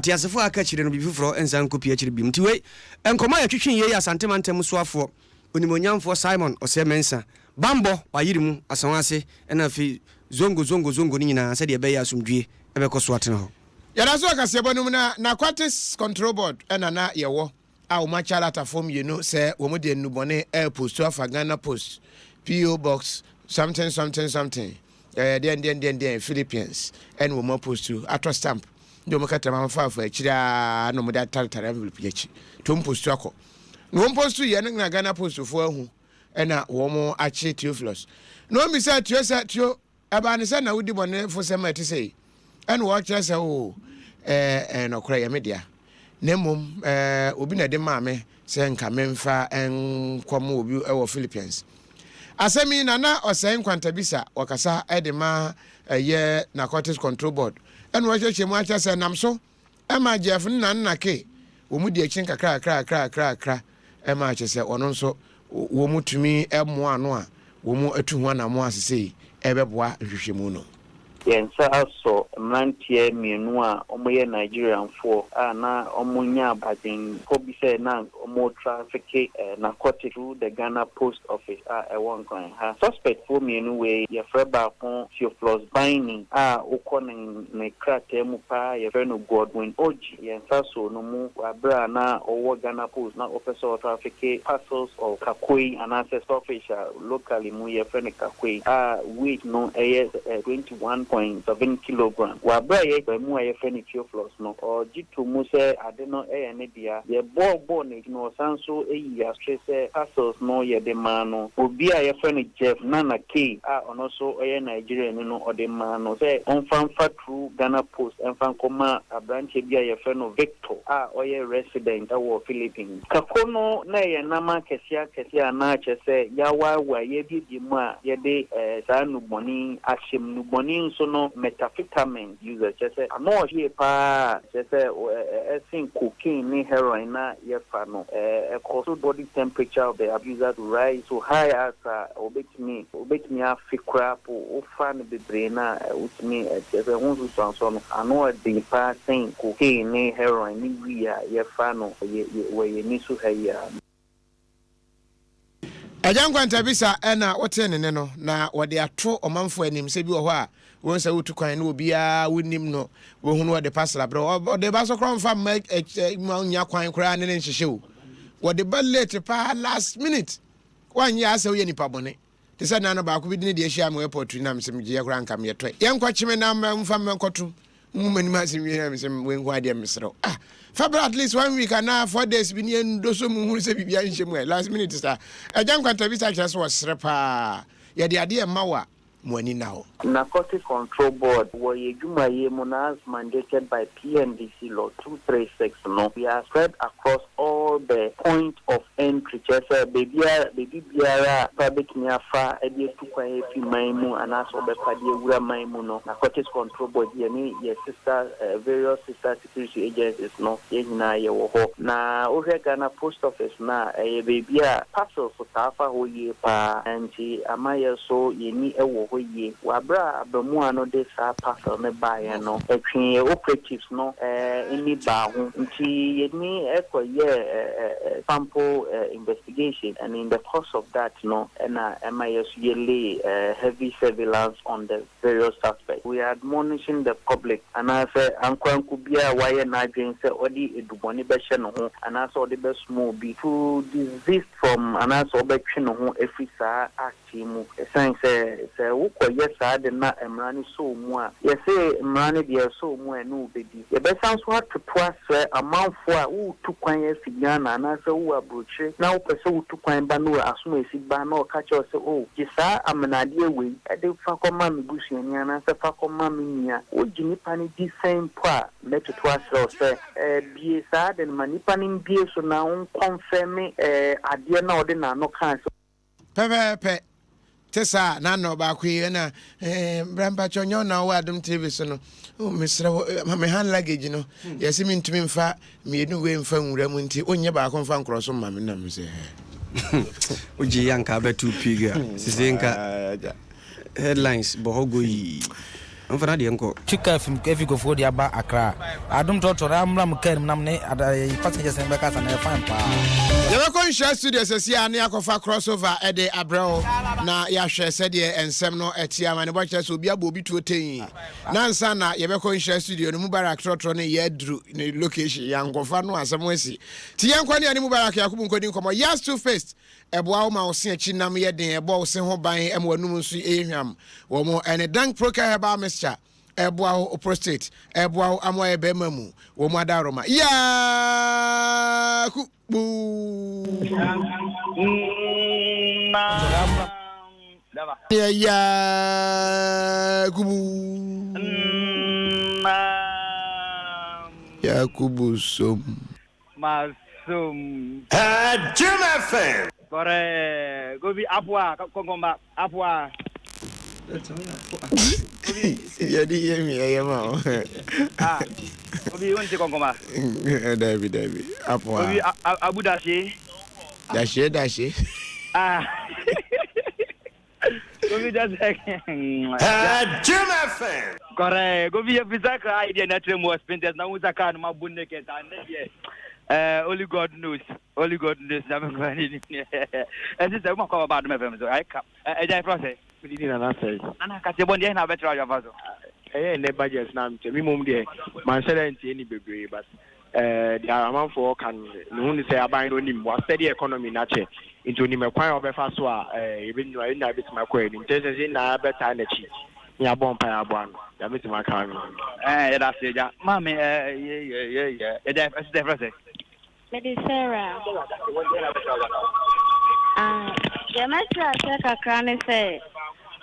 ateasefoɔ a aka akyire no biribi foforɔ nsan nkɔpue akyire biom. Nti wei, nkɔmmɔ a yɛtwetwee yei yɛ Asante Mantam soafoɔ Onimuonyamfoɔ Simon Osei Mensah, Bammɔ, Wayere mu, Asawase ɛna afei Zongo Zongo Zongo no nyinaa sɛdeɛ ɛbɛyɛ a asomdwie bɛkɔ so atena hɔ. Yɛda so wɔ kaseɛbɔ no mu na Narcotics Control Board na na yɛwɔ. a wɔakyɛ alatafoɔ mmienu sɛ wɔn de nnubɔne repostu afa Ghana Post, PO Box something something something, ɛɛ deɛn deɛn deɛn deɛn Philippines ɛna wɔn apostu atɔ stamp de wɔn kɛtɛma afa afa akyire aa na wɔn de ataretare envelope yi akyi to wɔn postu akɔ na wɔn postu yɛ no na Ghana Postfoɔ ahu ɛna wɔn akye Theophilus na wɔn bisa Theo sɛ Theo Ɛbaa no sɛ na wodi bɔnefosɛm a ɛte sɛ yi, ɛna wɔkyerɛ sɛ, Oo, ɛɛ, ɛyɛ nɔkorɛ, ɛyɛ me dea, na mmom, ɛɛ, obi na ɛde maa me sɛ nka memfa nkɔma obi wɔ Philippines. Asɛm yi na na ɔsɛe nkwantabisa, wɔkasa de ma ɛyɛ Narcotics Control Board, ɛna wɔkyerɛkyerɛ mu akyerɛ sɛ ɛnam so Ɛma Jeff ne Nana Kay wɔn di akyi nkakrakrakrakrakra ma kyerɛ sɛ ɔno nso wɔn tumi mmoa ano a wɔn atu ho anammɔn a sesei ɛbɛboa nhwehwɛmu no. Yɛn nsa asɔ mmeranteɛ mmienu a wɔyɛ Nigerianfoɔ a na wɔnya adwenpɔ bi sɛ na wɔretrafeke narcotic through the Ghana Post Office a ɛwɔ Nkran ha. Suspectfoɔ mmienu wei, yɛfrɛ baako Theophilus Baini a wokɔ ne Ne krataa mu paa yɛfrɛ no Godwin Orji. Yɛn nsa soo no mu wɔ aberɛ a na ɔwɔ Ghana Post na ɔpɛ sɛ ɔtrafeke parcels of kakoe anaasɛ stockfish a locally mu yɛfrɛ no kakoe a weight no yɛ 21.7 kilograms. kilogram. Wɔ aberɛ a yɛ abaamua a yɛfrɛ no Theophilus no, ɔgye too mu sɛ ade no yɛ ne dea. Yɛbɔɔ bɔɔ n'akyi no, ɔsan nso yii asotwe sɛ parcels no yɛde maa no. Obi a yɛfrɛ no Jeff Nana Kay a ɔno nso ɔyɛ Nigeriani no, ɔde maa no sɛ ɔmfa mfa through Ghana Post mfa nkɔma aberanteɛ bi a yɛfrɛ no Victor a ɔyɛ resident wɔ Philippines. Kako no na ɛyɛ nam akɛseɛ akɛseɛ a na kyerɛ sɛ yɛawaawae, yɛabuebue mu a yɛde saa nnubɔne yi ahyɛ mu. Nnubɔne yi nso no, methamphetamine users, kyerɛ sɛ ano ɔhye pa ara a kyerɛ sɛ ɛsen cocaine ne heroin na yɛfa no. Ɛkɔ so body temperature of the abuser to rise so high as a wɔbɛtumi wobɛtumi afe koraa po, wofa no bebree no a wotumi kyerɛ sɛ ho nsusuansoɔ no ano ɔden paa sɛn cocaine ne heroin ne wii a yɛfa no wɔ yɛn ani so ha yi ara no. Agya Nkwantabisa na wotee ne nne no, na wɔde ato ɔmanfoɔ anim sɛ bi wɔ hɔ a wɔhu sɛ wotu kwan na obiara wonim no, wɔhu no wɔde pasla brɛ wo. Ɔde ba so koraa ɔmfa mma ma ɔnnya kwan koraa ne ne nhyehyɛ o. Wɔde ba late paa last minute. Woanyɛ a sɛ woyɛ nipa bɔne. Te sɛ nna no baako bi de ne deɛ hyiaa me wɔ airport na mesɛ megyeeɛ koraa nka meyɛ tɔe. Yɛnkɔkye me na mfa me nkɔto mu m'anim ase nwie na mesɛ wei nko adeɛ mesrɛ wo. Ah, fa bra at least one week anaa 4 days bi ne yɛndɔ so mu hunu sɛ biribiara nhyɛ mu ɛ. Last minute saa. Agya Nkwantabisa kyerɛ sɛ wɔsrɛ paa. Yɛde adeɛ mma wo a, mo ani nna hɔ. Narcotic Control Board wɔ yɛ dwumayɛ mu no as mandated by PNDC Law 236 no, we are spread across all the point of entry, kyerɛ sɛ baabiara, baabi biara a nipa bɛtumi afa de atu kwan afi man mu anaasɛ ɔbɛfa de awura man mu no, Narcotics Control Board yɛne yɛ sister, various sister security agencies no, yɛn nyinaa yɛwɔ hɔ. Na wohwɛ Ghana Post Office no a, ɛyɛ baabi a parcels taa fa hɔ yie pa ara, nti ama yɛn nso yɛn ani wɔ hɔ yie. Wɔ aberɛ a abamuwa no de saa parcel no baeɛ no, ɛtwee yɛn operatives no ani baa ho, nti yɛtumi kɔyɛɛ sample investigation and in the course of that no na ɛma yɛn nso yɛ lay heavy surveillance on the various suspects. We are admonishing the public anaasɛ ankoranko biara a wayɛ n'adwene sɛ ɔde adubɔne bɛhyɛ ne ho anaasɛ ɔde bɛsoma obi to desist from anaasɛ ɔbɛtwe ne ho afiri saa act yi mu ɛsiane sɛ sɛ wokɔyɛ saa de na mmara no sɔ wo mu a, yɛse mmara no deɛ ɛsɔ wo mu a ɛne wo bɛdi. Yɛbɛsan nso atoto asrɛ amanfoɔ a woretu kwan afi Ghana anaasɛ wowɔ aburokyire na wopɛ sɛ wotu kwan ba na asomaasi ba na ɔka kyerɛ wo sɛ oh gye saa amenadeɛ wei de fa kɔma me busuani anaasɛ fa kɔma me nua, wogye nipa no di sɛn mpo a, mɛtoto asrɛ wo sɛ bue saa ade no ma nipa no mbue so na wonkɔnfɛme adeɛ no a ɔde n'ano kaa sɛ Pɛpɛɛpɛ. Te saa na na ɔbaako yi ɛna eh, bra mpakyɛ ɔnyɛ ɔna ɔwɔ Adom TV so no. Oh, mesrɛ wo, eh, ma me hand luggage no. Yɛse mentumi mfa mmienu wei mfa nwura mu nti wonyɛ baako mfa nkorɔ so mma me na me sɛ eh. Wogye yɛ anka abɛto pig a sese nka headlines bɔ hɔ goyii. Ɔmfa n'adeɛ nkɔ. Twi car fi efi Koforidua ba Accra. Adom trɔtrɔ no mmra mo car no mu na mo ne ada yɛ passengers no bɛkasa na ɛyɛ fine paa. Yɛbɛkɔ Nhyira studio sɛsi a na yɛakɔfa crossover de abrɛ wo na yɛahwɛ sɛdeɛ nsɛm no ɛteɛ. Amanebɔ kyerɛ sɛ obi abɔ obi tuo tɛnn. Na ansa na yɛbɛkɔ Nhyira studio no, Mubarak trɔtrɔ no yɛaduru ne location, yɛankɔfa no asɛm asi. Nti yɛnkɔ ne yɛne Mubarak Yakubu nkɔdi nkɔmmɔ. Yas toothpaste Ɛboa wo ma wo se akyi nam yɛ den, ɛbɔ wo se ho ban ma w'anum nso yɛ hwam. Wɔn ne Dank Procare Herbal Mixture, ɛboa wo prostate, ɛboa wo ama woayɛ barima mu. Wɔn adaworoma. Yaaku! Buu! Yakubu. Yakubu som. Masom. Jim FM. Kɔrɛ gobi apoa kɔnkɔnba apoa. Yɛde yɛ mi ɛyɛ ma o. Ah obi o nti kɔnkɔnba. Dabi dabi apoa. Obi abu dahye. Dahye dahye. Ah. Gobi just like. Jim FM. Correct. Gobi yɛ fi sakra ayi deɛ n'akyerɛ mu wɔ spinters na wusa kaa no ma bu ne kɛse anɛ deɛ. Only God knows. Only God knows. Na me kura ne ni. Ɛsi sɛ woma kɔ aba Adom FM so. Ayɛ ka. Ɛgya efra sɛ. Mede di nana sɛe. Nana kaseɛ bɔ deɛ na abɛkyerɛ adwafa so. Ɛyɛ nnɛ budget na mekyɛ me mmom deɛ manhyɛ dɛ ntie ni bebree but eh, deɛ amanfoɔ ka no mehu ne sɛ aban no onim wasɛde economy no akyɛ nti onim ɛkwan a ɔbɛfa so a eh, yɛbɛnyina yɛn nyinaa bɛtumi akɔ anim nti ɛsɛ sɛ yɛn nyinaa bɛtaa n'akyi. na yɛabɔ mpaeɛ aboa no. Deɛ mɛtumi aka no. Ɛɛ yɛda ase agya. Maame ɛɛ yɛ yɛ yɛ yɛ yɛda ɛsɛ dɛ frɛ sɛ. Mede Sarah. Ah, deɛ mɛkyerɛ aseɛ kakra ne sɛ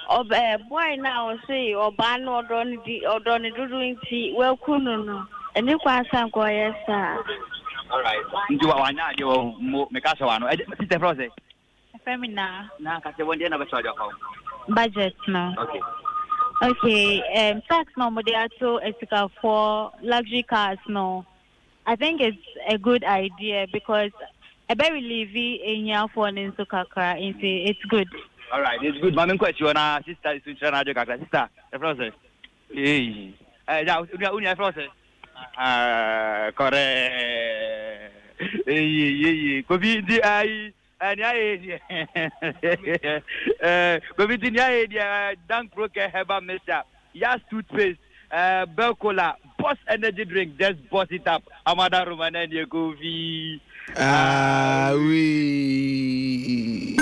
ɔb ɛɛ boy no a ɔse ɔbaa no ɔdɔ no di ɔdɔ no dodo nti waku no no, ɛni kwan sɛ nka ɔyɛ saa. Alright, nti wa wanya adeɛ wɔ ho mo meka sɛ wa no. Ɛgye sister frɛ sɛ. Ɛfrɛ me naa. Na ka sɛ wɔn deɛ na bɛsɛ ɔde ɔfa wo. Budget no. Okay. Okay, um, tax na wɔde ato asikafoɔ luxury cars no. I think it's a good idea because ɛbɛ relieve ahiafoɔ no nso kakra nti it's good. Alright, it's good. Maame nkɔ akyi hɔ na sister nso nkyerɛ n'adwe kakra. Sister, ɛfrɛ wo sɛ? Ee. Ɛɛ, ya, onua, onua ɛfrɛ wo sɛ? Ah, correct. Eyi, eyi, Kofi nti ayi. Eh, nea ayɛ deɛ eh, Kofi nti nea ayɛ deɛ eh, Dank Pro Care Herbal Mixture, Yas Toothpaste, eh, Bell Cola, Boss Energy Drink, just boss it up. Amada Romana nie Kofi. Ah, oui.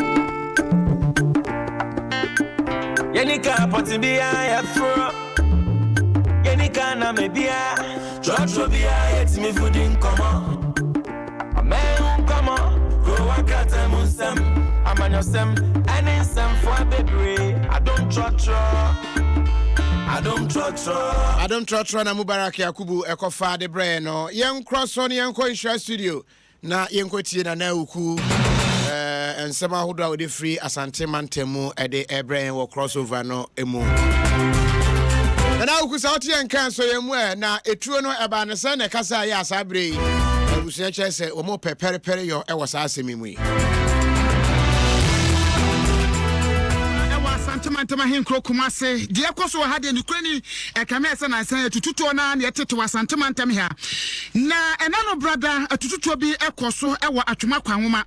Yɛni ka pɔtin bia yɛforɔ Yɛni ka na me bia Trɔtrɔ bia yɛtumi fodi nkɔmmɔ Ɔmɛn nkɔmmɔ Kurowa krataa mu nsɛm Amanyɔsɛm ɛne nsɛmfoɔ bebree Adom trɔtrɔ Adom trɔtrɔ Adom trɔtrɔ na Mubarak Yakubu ɛkɔfa de brɛɛ no. Yɛnkorɔ so na yɛnkɔ Nhyira studio na yɛnkɔtie Nana Awuku eh, nsɛm ahodoɔ a wɔde firi Asante mantam mu de ɛbrɛ yɛn wɔ crossover no mu. Nana Awuku sɛ wote yɛn nka nso yɛn mu ɛ na etuo no ɛbaa ne sɛn na ɛkasa yɛ a saa berɛ yi abusua kyerɛ sɛ wɔn pɛ pɛrepɛre yɔ ɛwɔ saa asɛm yi mu yi. Ɛwɔ Asante mantam ahenkuro Kumase. Deɛ ɛkɔ so wɔ ha deɛ nokorɛ ni, ɛkame ayɛ sɛ nansa yi atututuo no ara na ɛtete wɔ Asante mantam ha. Na ɛna no brada atututuo bi kɔ so wɔ Atwoma Kwanwoma.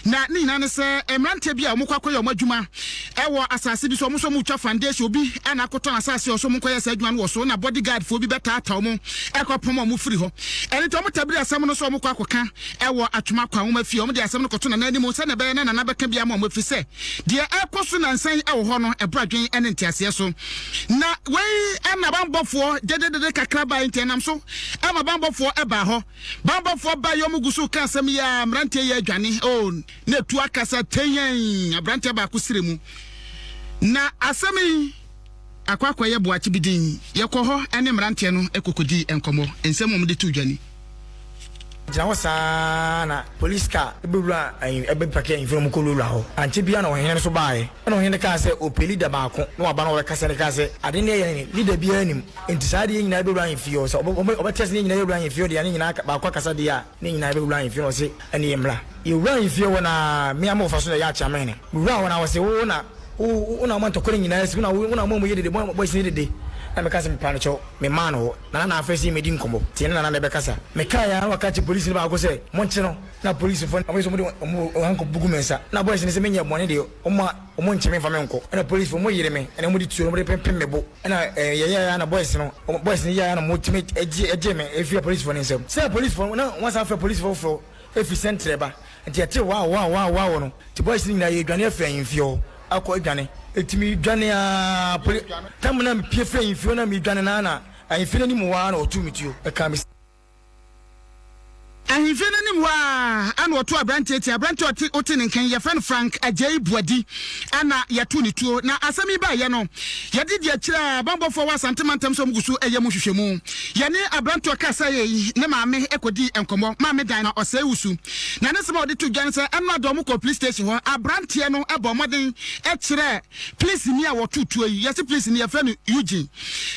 Na ne nyinaa ne sɛ mmeranteɛ bi a wɔkɔ akɔyɛ wɔn adwuma wɔ asase bi so, wɔn nso wɔretwa foundation, obi na akɔtɔn asase a ɔsɛ wɔnkɔyɛ saa adwuma no wɔ so, na body guard foɔ bi bɛtaataa wɔn kɔpam wɔn firi hɔ. Ɛno nti wɔtabiri asɛm no sɛ wɔkɔ akɔka wɔ Atwoma Kwanwoma fie. Wɔde asɛm no kɔto Nana anim sɛdeɛ ɛbɛyɛ na Nana bɛka bi ama wɔn ɛfiri sɛ deɛ ɛrekɔ so nnansa yi wɔ hɔ no ɛboro adwene ne nteaseɛ so. Na wei na banbɔfoɔ dededede kakra baeɛ nti ɛnam so ma banbɔfoɔ baa hɔ. Banbɔfoɔ baeɛ wɔn gu so reka asɛm yi ara mmeranteɛ yi adwane oh na etu akasa teyɛn aberanteɛ baako srɛ mu. Na asɛm yi akɔ akɔyɛ boakye bi din. Yɛkɔ hɔ ne mmeranteɛ no kɔkɔdii nkɔmmɔ. Nsɛm a wɔde too dwa ni. Gyina hɔ saa ara na police car bɛwura ayi bɛ paki ahemfie na wɔkɔ wurawura hɔ. Ankyɛ biara na ɔhene no nso baeɛ. Ɛna ɔhene no kaa sɛ ɔpɛ leader baako na waba na ɔbɛkasa no kaa sɛ ade no yɛyɛ no ne leader biara nnim nti saa adeɛ nyinaa bɛwura ahemfie hɔ sɛ ɔbɛ ɔbɛte ase ne yɛn nyinaa yɛwura ahemfie hɔ deɛ ne nyinaa baako akasa deɛ a ne nyinaa bɛwura ahemfie na ɔse ɛne yɛ mmra. Yɛwura ahemfie hɔ na me ara me wɔfa so na ɛyɛ akyeamehene. Mewuraa hɔ na ɔse wo na wo wo na woma ntɔkwa no nyinaa si wo na wo na woma wɔyɛ dede boys no dede na meka sɛ mepa no kyɛw memaa no hɔ. Nana na afei sɛ yɛmmɛdi nkɔmmɔ. Nti yɛne Nana na ɛbɛkasa. Mekaeɛ ara na waka akyerɛ polisini baako sɛ, Monkye no. Na polisfoɔ no, wɔyɛ sɛ wɔde wɔn handcuff bɛgu me nsa. Na boys no sɛ menyɛɛ bɔne deɛ, wɔn a wɔnnkye me mfa me nkɔ. Ɛna polisfoɔ, wɔyere me, ɛna wɔde tuo no wɔde pempem me bo. Ɛna yɛyɛeɛ ara na boys no, boys no yɛeɛ ara na wɔtumi gye gyee me firii apolisifoɔ no nsam. Sɛ apolisifoɔ no, na wɔasan afrɛ apolisifoɔ foforɔ firi sɛntrɛ ba. Nti yɛtee wow wow wow wow no, nti boys no nyinaa yɛredwane afiri ahemfie hɔ akɔ adwane. Nti meredwane ara, poli, tam no a mepue firi ahemfie hɔ no a meredwane no ara na ahemfie no anim hɔ ara na wɔtoo me tuo kaa me. Ahemfie no anim hɔ ara na wɔtoo aberanteɛ tia. Aberanteɛ a ɔte wote ne nka yi, yɛfrɛ no Frank Agyei Boadi, ɛna yɛtoo ne tuo. Na asɛm yi baeɛ no, yɛde di akyire a abanbɔfoɔ wɔ Asante mantam sɛ wɔgu so yɛ mu nhwehwɛmu. Yɛne aberanteɛ a ɔkasaeɛ yi ne maame kɔdii nkɔmmɔ. Maame dan na ɔsɛe wusu. Na ne nsɛm a ɔde too dwa ne sɛ, ɛnora de wɔkɔɔ police station hɔ. Aberanteɛ no bɔɔ mmɔden kyerɛɛ polisini a wɔtoo tuo yi. Yɛse polisini, yɛfrɛ no Eugene.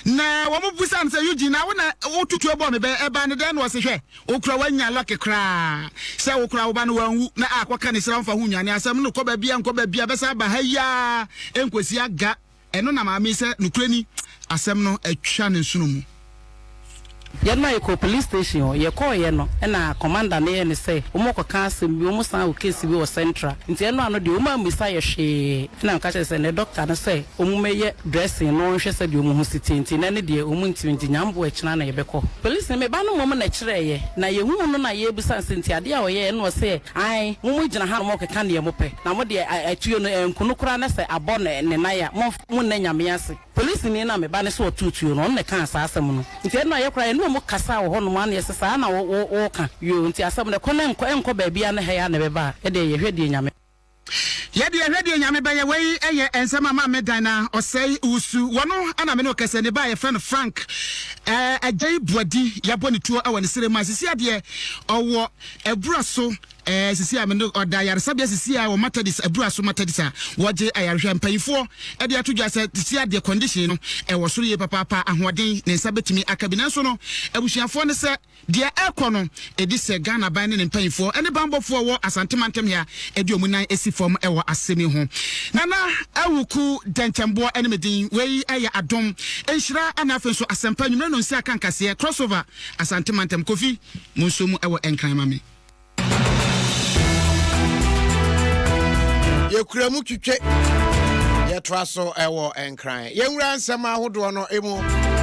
Na wɔbisaa no sɛ, Eugene, na wo na woto tuo bɔɔ me bɛ? Ɛbaa no dɛn? Na ɔse, Hwɛ, wo koraa woanya lɔke koraa sɛ wo koraa wo ba no wanwu na akɔka ne sra mfa ho nnwane. Asɛm no kɔ baabi a nkɔ baabi a, bɛsan aba ha yi ara nkɔsi aga. Ɛno na maame yi sɛ nokorɛ ni, asɛm no atwa ne nsono mu. Yɛn ma yɛkɔɔ police station hɔ, yɛkɔɔeɛ no ɛna commander no yɛɛ no sɛ wɔn rekɔka asɛm bi, wɔn san wɔ case bi wɔ central, nti ɛno ano deɛ wɔn ammisa yɛ hwee, ɛna meka kyerɛɛ sɛ nɛ doctor no sɛ wɔn mmɛyɛ dressing no wɔnhwɛ sɛdeɛ wɔn ho si teɛ, nti nɛ no deɛ wɔn ntumi, nti Nyamboa ɛkyena na yɛbɛkɔ. Police no me ba no mmom na ɛkyerɛɛyɛ, na yɛhuu no na yɛrebisa no sɛ nti adeɛ a ɔyɛeɛ, ɛna ɔse ae mo mo gyina ha na morekeka deɛ mopɛ, na mo deɛ atuo no ɛnku no koraa na sɛ abɔ ne nan a momfa, monna Nyame ase. Polisini no a me ba no sɛ ɔtoo tuo no, ɔno na ɛkaa saa asɛm no. Nti ɛno a yɛ koraa yɛne wɔn kasaa wɔ hɔnom ara na yɛse saa na wo woka. Yoo, nti asɛm no ɛkɔ na ɛnkɔ, ɛnkɔ baabiara na ha yi ara na ɛbɛba a, ɛdeɛ yɛhwɛ deɛ Nyame. Yɛ deɛ hwɛ deɛ Nyame bɛyɛ. Wei yɛ nsɛm a Maame Dinah Osei Wusu, wɔno na me ne wo kɛsɛ, ne ba a yɛfrɛ no Frank Agyei Boadi, yɛabɔ ne tuo wɔ ne srɛ mu a sisi adeɛ ɔwɔ abura so sisi a me ne ɔda ayaresabea sisi a wɔ Methodist abura so Methodist a wɔgye ayarehwɛ mpanyinfoɔ de ato dwa sɛ sisi adeɛ condition no ɛwɔ soro yie papaapa, ahoɔden ne nsa bɛtumi aka bi, nanso no abusuafoɔ ne sɛ Deɛ ɛrekɔ no, ɛdi sɛ Ghana aban ne ne mpaninfoɔ ne banbɔfoɔ a ɛwɔ Asante mantam ha de wɔn nan si fam wɔ asɛm yi ho. Nana Awuku Dɛnkyɛmboɔ ne me din. Wei yɛ Adom, Nhyira ɛna afei nso Asɛmpa Anwummerɛ Nonsia Aka Nkaseɛ, Crossover, Asante mantam. Kofi, monsuo mu wɔ Nkran ma me. Yɛkura mu twitwe yɛtoa so ɛwɔ Nkran. Yɛnwura nsɛm ahodoɔ no mu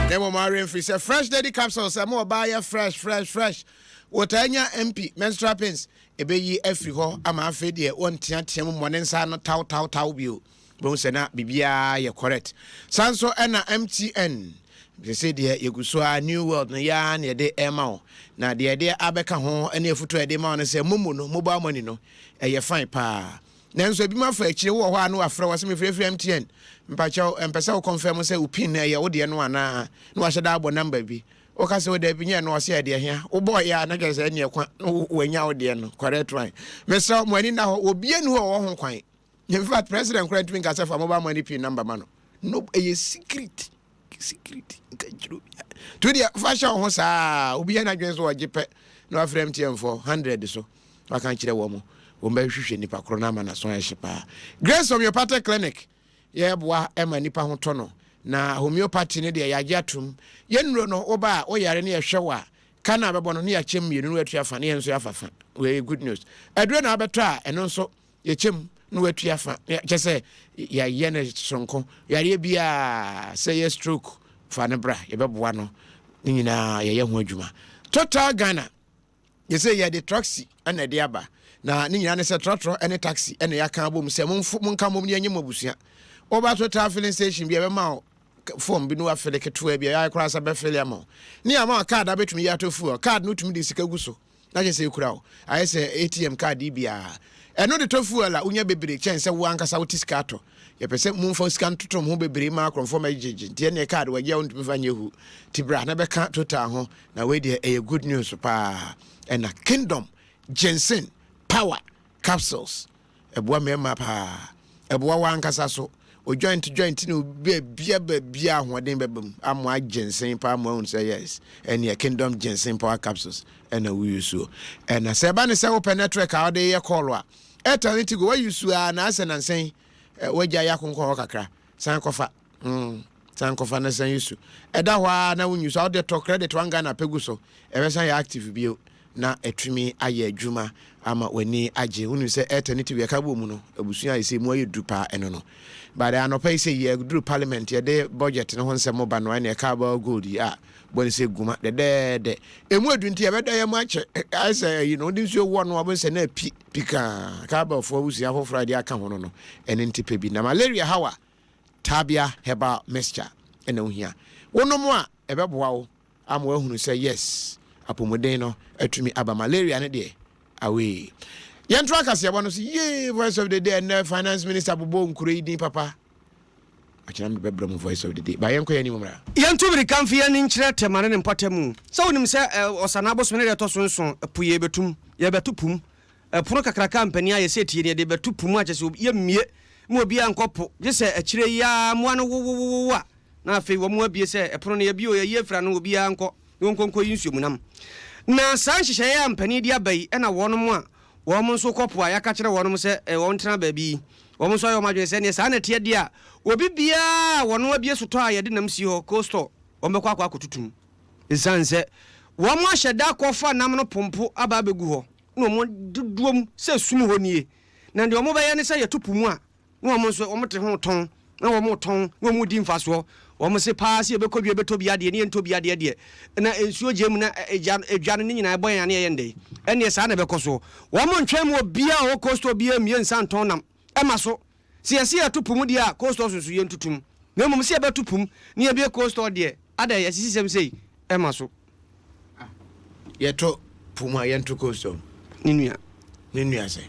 na mmom awerɛ mfiri sɛ Fresh Daddy Capsules ɛma ɔbaa yɛ fresh fresh fresh. Wɔtaa nya MP, menstrual pains, ɛbɛyi afiri hɔ ama afei deɛ wɔnteatea mu mmɔ ne nsa ano taw taw taw bio. Wobɛhu sɛ na biribiara yɛ correct. Saa nso ɛna MTN, sese deɛ yɛgu so ara New World no yɛ ara na yɛde rema wo. Na deɛ yɛde abɛka ho ne afutuo a yɛde ma wo no sɛ Momo no, mobile money no, ɛyɛ fine paa. Nanso ebinom afa akyire, wowɔ hɔ a na wafrɛ wo sɛ mefirafira MTN, mpakyɛw, ɛmpɛ sɛ wo confirm sɛ wo pin no ɛyɛ wo deɛ no anaa, na wahyɛ da abɔ number bi. Woka sɛ o dabi nyɛ ɛno, ɔse ɛdeɛ hea. Wobɔɔyɛ a na kyerɛ sɛ ɛneɛ kwa na wanya wo deɛ no, correct one. Mesrɛ wo, mo ani nna hɔ, obiara nni hɔ a ɔwɔ ho kwan. In fact, president koraa ntumi nka sɛ fa mobile money pin number ma no. No, ɛyɛ secret. Secret. Nka nkyerɛ obiara. To deɛ fa hyɛ wo ho saa. Obiara n'adwene so ɔgye pɛ na wafrɛ MTN fo 100 so. Waka nkyerɛ wɔn. Wɔn bɛhwehwɛ nipa korɔ no ama n'aso ayɛ hye paa. Grace Homeopathic Clinic yɛboa ma nipa ho tɔ no. Na homeopathy no deɛ yɛagye atom. Yɛn nnuro no woba a woyare ne yɛhwɛ wo a ka no a bɛbɔ no ne yɛakyɛm mmienu na watua fa ne yɛn nso yɛafa fa. Wei good news. Aduro na abɛtɔ a ɛno nso Yɛkyɛ mu na watua fa. Kyɛ sɛ yɛayɛ no soronko. Yareɛ biara, sɛ ɛyɛ stroke, fa no bra, yɛbɛboa no. Ne nyinaa yɛyɛ ho adwuma. Total Ghana, yɛsɛ yɛde taxi na ɛde aba. Na ne nyinaa ne sɛ trɔtrɔ ne taxi na yɛaka abom sɛ momfo monka mmom ne yɛnyɛ mo abusua. Woba Total filling station bi a ɛbɛma wo form bi na wafele ketewa bi a yɛayɛ koraa sɛ bɛfele ama wo. Ne yɛama wo card a wobɛtumi de atɔ fuel. Card no wotumi de sika gu so. Na kyerɛ sɛ ekura wo. Ayɛ sɛ ATM card yi biara. Ɛno de tɔ fuel a, wonya bebree kyɛn sɛ wo ankasa wote sika atɔ. Yɛpɛ sɛ momfa sika ntoto mo ho bebree ma akorɔmfoɔ mmɛgyegye. Nti ɛnneɛ card wɔgye a wontumi mfa nyɛ hu. Nti bra na bɛka Total ho. Na wei deɛ ɛyɛ good news paa. Ɛna Kingdom Ginseng Power Capsules. Ɛboa mmarima paa. Ɛboa w'ankasa so. O joint joint ne baabia baabia ahoɔden bɛba mu. Ama agye nsen paa ma ahunu sɛ yes, ɛneɛ Kingdom Ginseng Power Capsules ɛna wo use o. Ɛna sɛ ɛba ne sɛ wopɛ network a wode yɛ call a, Airtel ne Tigo wa use a na asɛ nansa yi wagya yɛ akonkɔn hɔ kakra. San kɔfa. Mm, san kɔfa na san use. Ɛda hɔ ara na wonyi so a wode tɔ credit one Ghana pɛ gu so. Ɛbɛsan yɛ active bio. na atumi ayɛ adwuma ama w'ani agye. Wonim sɛ Airtel ne TV ɛka bɔ mu no, abusua a ɛsɛ mu ayɛ duru paa ɛno no. But anɔpa yi sɛ yɛduru parliament yɛde budget no ho nsɛm ba no ɛne ɛka about gold yi a bɔ ne sɛ guma dɛdɛɛdɛ. Ɛmu adu nti yɛbɛda yɛ mu akyɛ ayɛ sɛ ayi no wode nsuo wɔ no abɔ sɛ na api pikaa. Cowbellfoɔ abusua foforɔ a ɛde aka ho no no ɛne nti pɛ bi. Na malaria hawa Tabia herbal mixture ɛna wohia. Wonom a ɛbɛboa wo ama wahunu sɛ yes apɔmuden no atumi aba malaria no deɛ away. Yɛnto akaseɛbɔ no so yie voice of the day ɛnɛ finance minister bobɔ nkuro yi din papa ɔkyena mede bɛbrɛ mu voice of the day ba yɛnkɔ yɛn anim mmra. Yɛnto mmirika mfe yɛn ani nkyerɛ Tema ne ne mpɔtam. Sɛ wonim sɛ Ɔsanaa bosome no da ɛtɔ so nson, po yɛrebɛtum, yɛrebɛto po mu. Ɛpono kakraka a mpanin ayɛ sɛ tie no yɛde rebɛto po mu a kyerɛ sɛ yɛmmue ma obiara nkɔ po gye sɛ akyire yi ara mmoa no wowowowo a na afei wɔn abue sɛ ɛpono no yɛabue o yɛayi afiri ano obiara nkɔ na wɔnkɔ nkɔyi nsuomunam. Na saa nhyehyɛeɛ a mpanin de aba yi na wɔnom a wɔn nso kɔ po a yɛaka kyerɛ wɔnom sɛ wɔntena baabi yi wɔn nso ayɛ wɔn adwene sɛ neɛ saa na ɛteɛ deɛ a obi biara a wɔn abue sotɔɔ a yɛde nam si hɔ, cold store, wɔn bɛkɔ akɔ akɔtutu mu ɛsiane sɛ wɔn ahyɛ da akɔfa nam no pompo aba abɛgu hɔ. na wɔn dodoɔ mu sɛ sum hɔ nie, na deɛ wɔbɛyɛ ne sɛ yɛto po mu a, na wɔn nso wɔte ho retɔn, na wɔn retɔn, na wɔn redi mfasoɔ. Wɔn se paa sɛ yɛbɛkɔ dwa yɛbɛtɔ bi adeɛ, ne yɛntɔ bi adeɛ deɛ, na nsuo gya mu na egya, edwa no ne nyinaa ɛbɔ yɛn a ne yɛyɛ no dɛn? Ɛnneɛ saa na ɛbɛkɔ soɔ. Wɔn ntwɛn mu obiara a ɔwɔ coastal biara mmue nsa ntɔn nam, ɛma so. Sɛ yɛse yɛto po mu deɛ a, coastal nso yɛntutu mu. Na mmom sɛ yɛbɛto po mu na yɛabue cold store deɛ, adɛn, asisisɛm sei ɛma so. Yɛto po mu a, yɛnto cold store mu. Ne nua. Ne nua sɛ.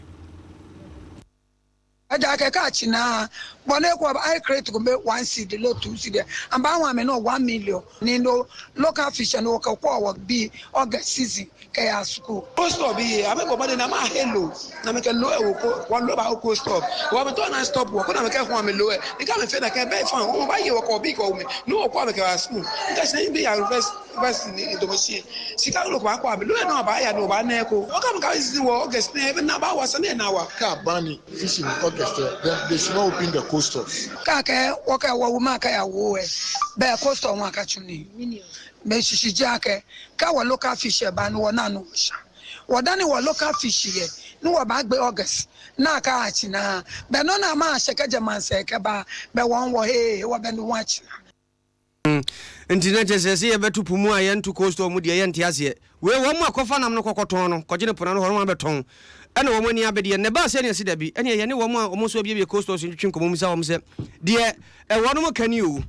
Agya kɛ ka kyi naa bɔ ne kɔ ai crate ko be one cedi lo two cedi amba anwa me no 1 million ni no local fish no kɛ kɔ wɔ bi August season kɛ ya school. Cold store bi ye ame bɔ mɔden na ma hello na me kɛ lo ɛ wo ko wɔ lo ba wo cold store wɔ me tɔ na stop wɔ ko na me kɛ hɔn me lo ɛ ni ka me fe na kɛ bɛ fan wɔ ba ye wɔ kɔ bi kɔ me ni wɔ kɔ me kɛ wa school nka sinɛ bi ya university ni ndomosie sika lo ko ba kɔ ame lo ɛ na ba ya no ba na ko wɔ ka me ka season wɔ August na ebe na ba wa sa na na wa. Car banning fishing in August eh, then they should not open the cold stores. Ka kɛ wɔ kɛ wɔ wo ma kɛ ya wo ɛ bɛ cold store wɔn aka tún ni mɛ sisi jɛ akɛ ka wɔ local fish ɛ ba ni wɔ na no wɔ sa wɔ dani wɔ local fish yɛ ni wɔ ba gbe August na ka akyi na bɛ nɔ na ma ahyɛ kɛ jɛ mansɛ kɛ ba bɛ wɔn wɔ hee wɔ bɛ ni wɔn akyi na. Nti na kyerɛ sɛ sɛ yɛbɛto po mu a yɛnto cold store mu deɛ yɛnte aseɛ. Wei wɔn a kɔfa nam no kɔkɔtɔn no kɔgye no po no ano hɔ no wɔn abɛtɔn ɛna wɔn ani abedeɛ. Na ɛbaa sɛ ne ɛse dabi ɛneɛ yɛne wɔn a wɔn nso abiebie cold stores ntwetwe nkɔmmɔ mmisa wɔn sɛ deɛ wɔnom ka ni o.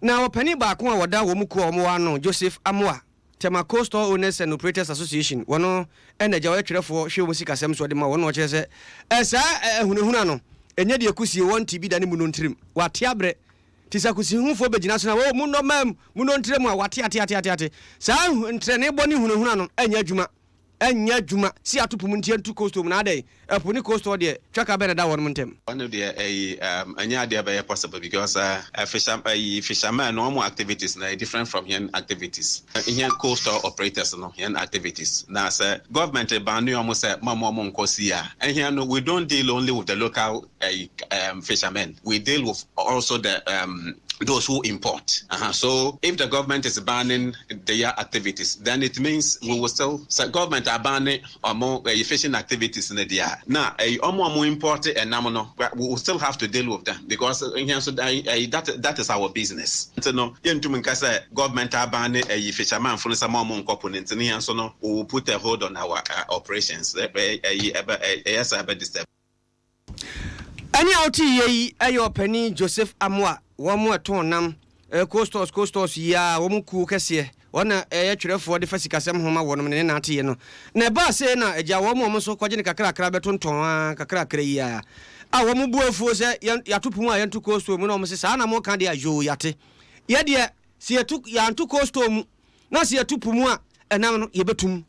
Na ɔpanin baako a wɔda wɔn kuo a wɔwɔ ano Joseph Amoah Tema Cold Store Owners and Operators Association wɔn ɛna agya ɔyɛ twerɛfoɔ hwɛ wɔn sikasɛm so ɔde ma wɔn na ɔkyerɛ sɛ ɛsaa ahunahuna no ɛnyɛ deɛ kusie wɔn te bi da ne mu no ntirim wɔate abrɛ Te sɛ akosi-hufoɔ bɛgyina so na oh, monnɔ mmaa mu, monnɔ ntrɛ mu a, wɔate ate ate ate ate. Saa ntrɛnee bɔ ne hunahuna no nyɛ adwuma. Ɛnyɛ adwuma. Se yɛato po mu nti yɛnto coastal mu na adɛn? Ɛpo ne coastal deɛ, twaka bɛn na ɛda wɔnom ntɛm? Ɔno deɛ ɛyi um ɛnyɛ adeɛ ɛbɛyɛ possible because uh fisher ɛyi fishermen no wɔn activities no ɛyɛ different from yɛn activities yɛn coastal operators no yɛn activities na sɛ government ban ne wɔn sɛ mo a mo nkɔ sea a ɛhɛn no we don't deal only with the local ɛyi fishermen we deal with also the um those who import. So if the government is banning their activities, then it means we will still so government are banning ɔmo uh, fishing activities in the air. Now, ɔmo ɔmo import ɛnam no, we will still have to deal with them because uh, so that is our business. Nti no, yɛntum nka sɛ government aban ɛyi fisherman fo no sɛ mo ɔmo nkɔpo no nti ne yɛn nso no, we will put a hold on our operations. Ɛyɛ ɛyɛ sɛ ɛbɛ disturb. Ɛne a wote yie yi ɛyɛ ɔpanin Joseph Amoa wɔn mo ɛtɔn nam cold stores cold stores yi a wɔn kuo kɛseɛ wɔn na ɛyɛ twerɛfoɔ de fa sikasɛm ho ma wɔnom ne ne naateɛ no na ɛbaa sei na agya wɔn mo wɔn nso kɔgye ne kakrakra bɛtontɔn a kakrakra yi a a wɔn bu afuo sɛ yɛato po mu a yɛnto cold store mu na wɔn sɛ saa na mo ka deɛ yoo yɛate yɛdeɛ sɛ yɛto yɛanto cold store mu na sɛ yɛto po mu a ɛnam no yɛbɛtum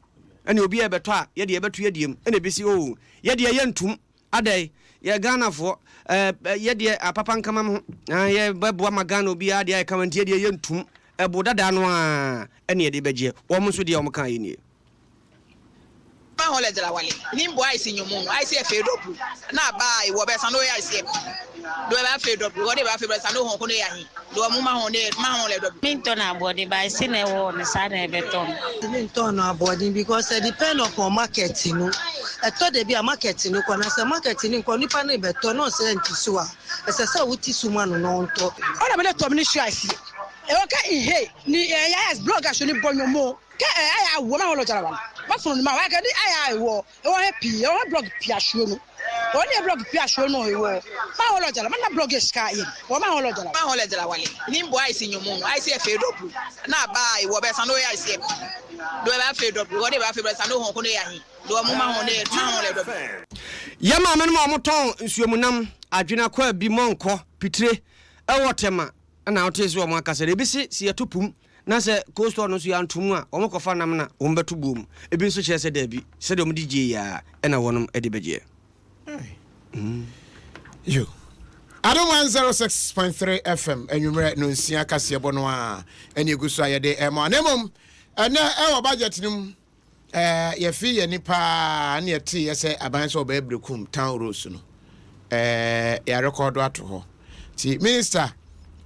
ɛne obi a ɛbɛtɔ a yɛdeɛ yɛbɛto yɛdeɛ mu ɛna ebi si oo yɛdeɛ yɛntum adɛn yɛ Ghanafoɔ ɛɛ yɛdeɛ apapa nkama ho na yɛbɛboa ma Ghana obiara deɛ ayɛ kama nti yɛdeɛ yɛntum ɛbo dada no a ɛne yɛde bɛgyeɛ wɔn nso deɛ wɔn ka yɛ nie. Mahole dzra wale ni mbo aisi nyumu aisi efe dɔblu na ba iwɔ bɛ sanu ya aisi do bɛ fe dɔblu wɔ de bɛ fe bɛ sanu hɔn ko ne yahi do mu ma hɔn ne ma hɔn lɛ dɔblu. Mi ntɔ na aboɔden ba esi na ɛwɔ ne saa na ɛbɛtɔ no. Mi ntɔ no aboɔden because it depend upon market no ɛtɔ de bi a market no kɔ na sɛ market no nkɔ nipa no bɛtɔ na ɔsɛ nti so a ɛsɛ sɛ wote so ma no na ɔntɔ. Ɔna mi ne tɔ mi ni su aisi ɛwɔ kɛ ihe ni ɛyɛ ayɛ blog aso ni bɔ nyɔmɔ kɛ ɛ ayɛ awɔ ma wɔlɔ jara wa ma funu ni ma wa kɛ ni ayɛ awɔ ɛwɔ hɛ pii ɛwɔ hɛ blog pii asuo no wɔn ni blog pii asuo no ɛwɔ ma wɔlɔ jara ma na blog yɛ sika yɛ wɔ ma wɔlɔ jara. Ma hɔn lɛ dzra wale ni mbo aisi nyumu aisi efe dɔblu na ba iwɔ bɛ sanu ya aisi do bɛ fe dɔblu wɔ de bɛ fe bɛ sanu hɔn ko ne yahi do mu ma hɔn ne ma hɔn lɛ dɔblu. Yɛ maame no ma wɔtɔn nsuomunam, adwene akɔ abi, mɔnkɔ, pitire ɛwɔ Tema ɛna wotee sɛ wɔn akasa no. Ebi se sɛ yɛto pum na sɛ cold store no nso yɛanto mu a wɔn kɔfa nam na wɔn bɛto buo mu. Ebi nso kyerɛ sɛ daabi, sɛdeɛ wɔn de gyee yi ara ɛna wɔn de bɛgyeɛ. Yo. Adom 106.3 FM anwummerɛ no nsia kaseɛbɔ no a ɛne ɛgu so a yɛde ɛmɔ na mmom ɛnɛ ɛwɔ budget no mu ɛɛ yɛfi yɛn ni paa ne yɛte yɛ sɛ aban sɛ ɔbɛyɛ Berekum town roads no ɛɛ yɛarekɔdo ato hɔ ti minister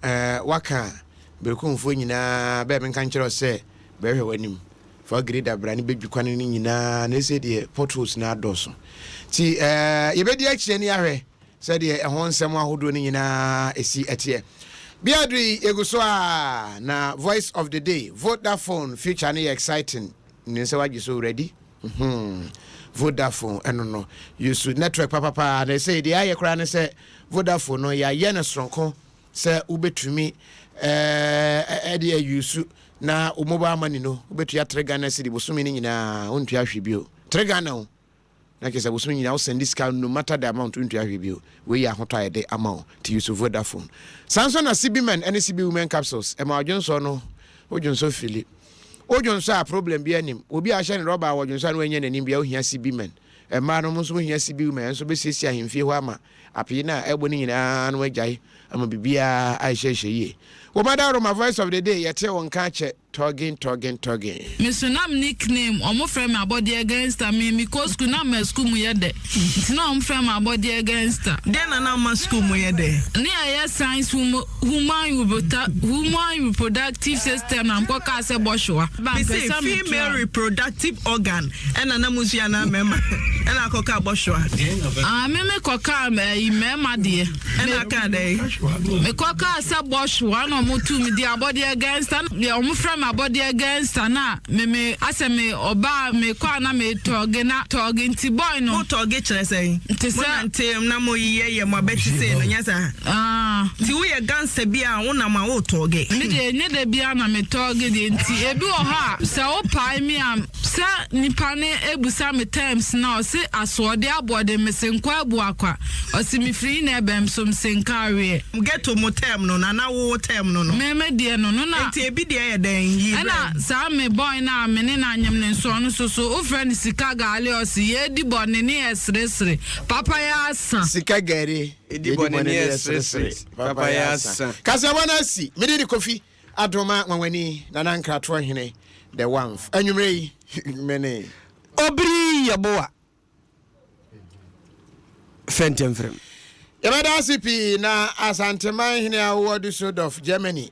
ɛɛ waka Berekumfoɔ nyinaa bɛɛ menka nkyerɛ sɛ bɛhwɛ w'anim fa grader bra ne bɛdwi kwan no nyinaa na ɛsɛ deɛ potholes no adɔɔso nti ɛɛ yɛbɛdi akyire ne ahwɛ sɛdeɛ ɛho nsɛm ahodoɔ no nyinaa ɛsi ɛteɛ biaduru yi yɛgu so a na voice of the day, Vodafone future no yɛ exciting ne sɛ wagye so ready Vodafone ɛno no use network papapaa na ɛsɛ deɛ ayɛ koraa ne sɛ Vodafone no yɛayɛ no soronko. sɛ wobɛtumi ɛde ayusu na wo mobile money no wobɛtua 3 Ghana cedi bosome no nyinaa wontua hwee bio. 3 Ghana o. Na kyerɛ sɛ bosome nyinaa wo sɛnde sika no matter the amount wontua hwee bio. Wei yɛ ahotɔ a yɛde ama wo nti use Vodafone. Saa nso na CB Men ne CB Women capsules ɛma ɔdwonsɔ no wo dwonsɔ fili. Wo dwonsɔ a problem biara nnim. Obi a ahyɛ ne rɔba a wɔdwonsɔ a na wanya n'anim bia wohia CB Men. Mmaa no mo nso mohia CB Women ɛnso bɛsiesie ahemfie hɔ ama apee no a ɛbɔ no nyinaa no agyae ama biribiara ahyɛhyɛ yie. Wo mother Roma voice of the day yɛtee wo nka akyɛ. Tɔgin tɔgin tɔgin. Me so na me nickname ɔmo frɛ me abɔdeɛ gangster me me kɔ school na ma school mu yɛ dɛ nti na ɔmo frɛ me abɔdeɛ gangster. Dɛn na na ɔma school mu yɛ dɛ? Ne yɛyɛ science human human reproductive system na mekɔ kaa sɛ bɔhyewa. Me se female reproductive organ ɛna na mo sua anaa mmarima ɛna akɔ kaa bɔhyewa. Ah me me kɔ kaa ɛyi mmarima deɛ. Ɛna aka dɛn? Mekɔ kaa sɛ bɔhyewa na ɔmo tuu me di abɔdeɛ gangster deɛ ɔmo frɛ me abɔdeɛ gangster na me me asɛ me ɔbaa me kɔ a na me tɔɔge na tɔɔge nti boy no. Mo tɔɔge kyerɛ sɛn? Te sɛ. Mo nante na mo yɛ yɛ mo abɛti sei no nyɛ saa? Ah. Nti wo yɛ gangster bi a wo nam a wo tɔɔge? Me deɛ nyɛ da biara na me tɔɔge deɛ nti ebi wɔ hɔ a sɛ wo pae me a sɛ nipa no ebusa me terms na ɔse asoɔde aboɔden mese nkɔ abuakwa. Ɔse mefiri he na ɛbɛm so mese nka aweɛ. Ghetto mo term no no anaa wo wo term no no. Me me deɛ no no na. Nti ebi deɛ yɛ dɛn yi brɛ. Ɛna saa me boy no a me ne no anyem no nso ɔno nso so wo frɛ no sika gaale ɔse yɛɛdi bɔne ne yɛseresere papa yɛ asa. Sika gari yɛdi bɔne ne yɛseresere papa yɛ asa. Kaseɛbɔ no asi, me din de Kofi Adoma Nwanwani, Nana Nkratoɔ Hene, the Wamf. Anwummerɛ yi, me ne. Obiri Yeboah. Fɛntɛmfrɛm. Yɛbɛda ase pii na Asanteman hene a wowɔ Dusseldorf, Germany.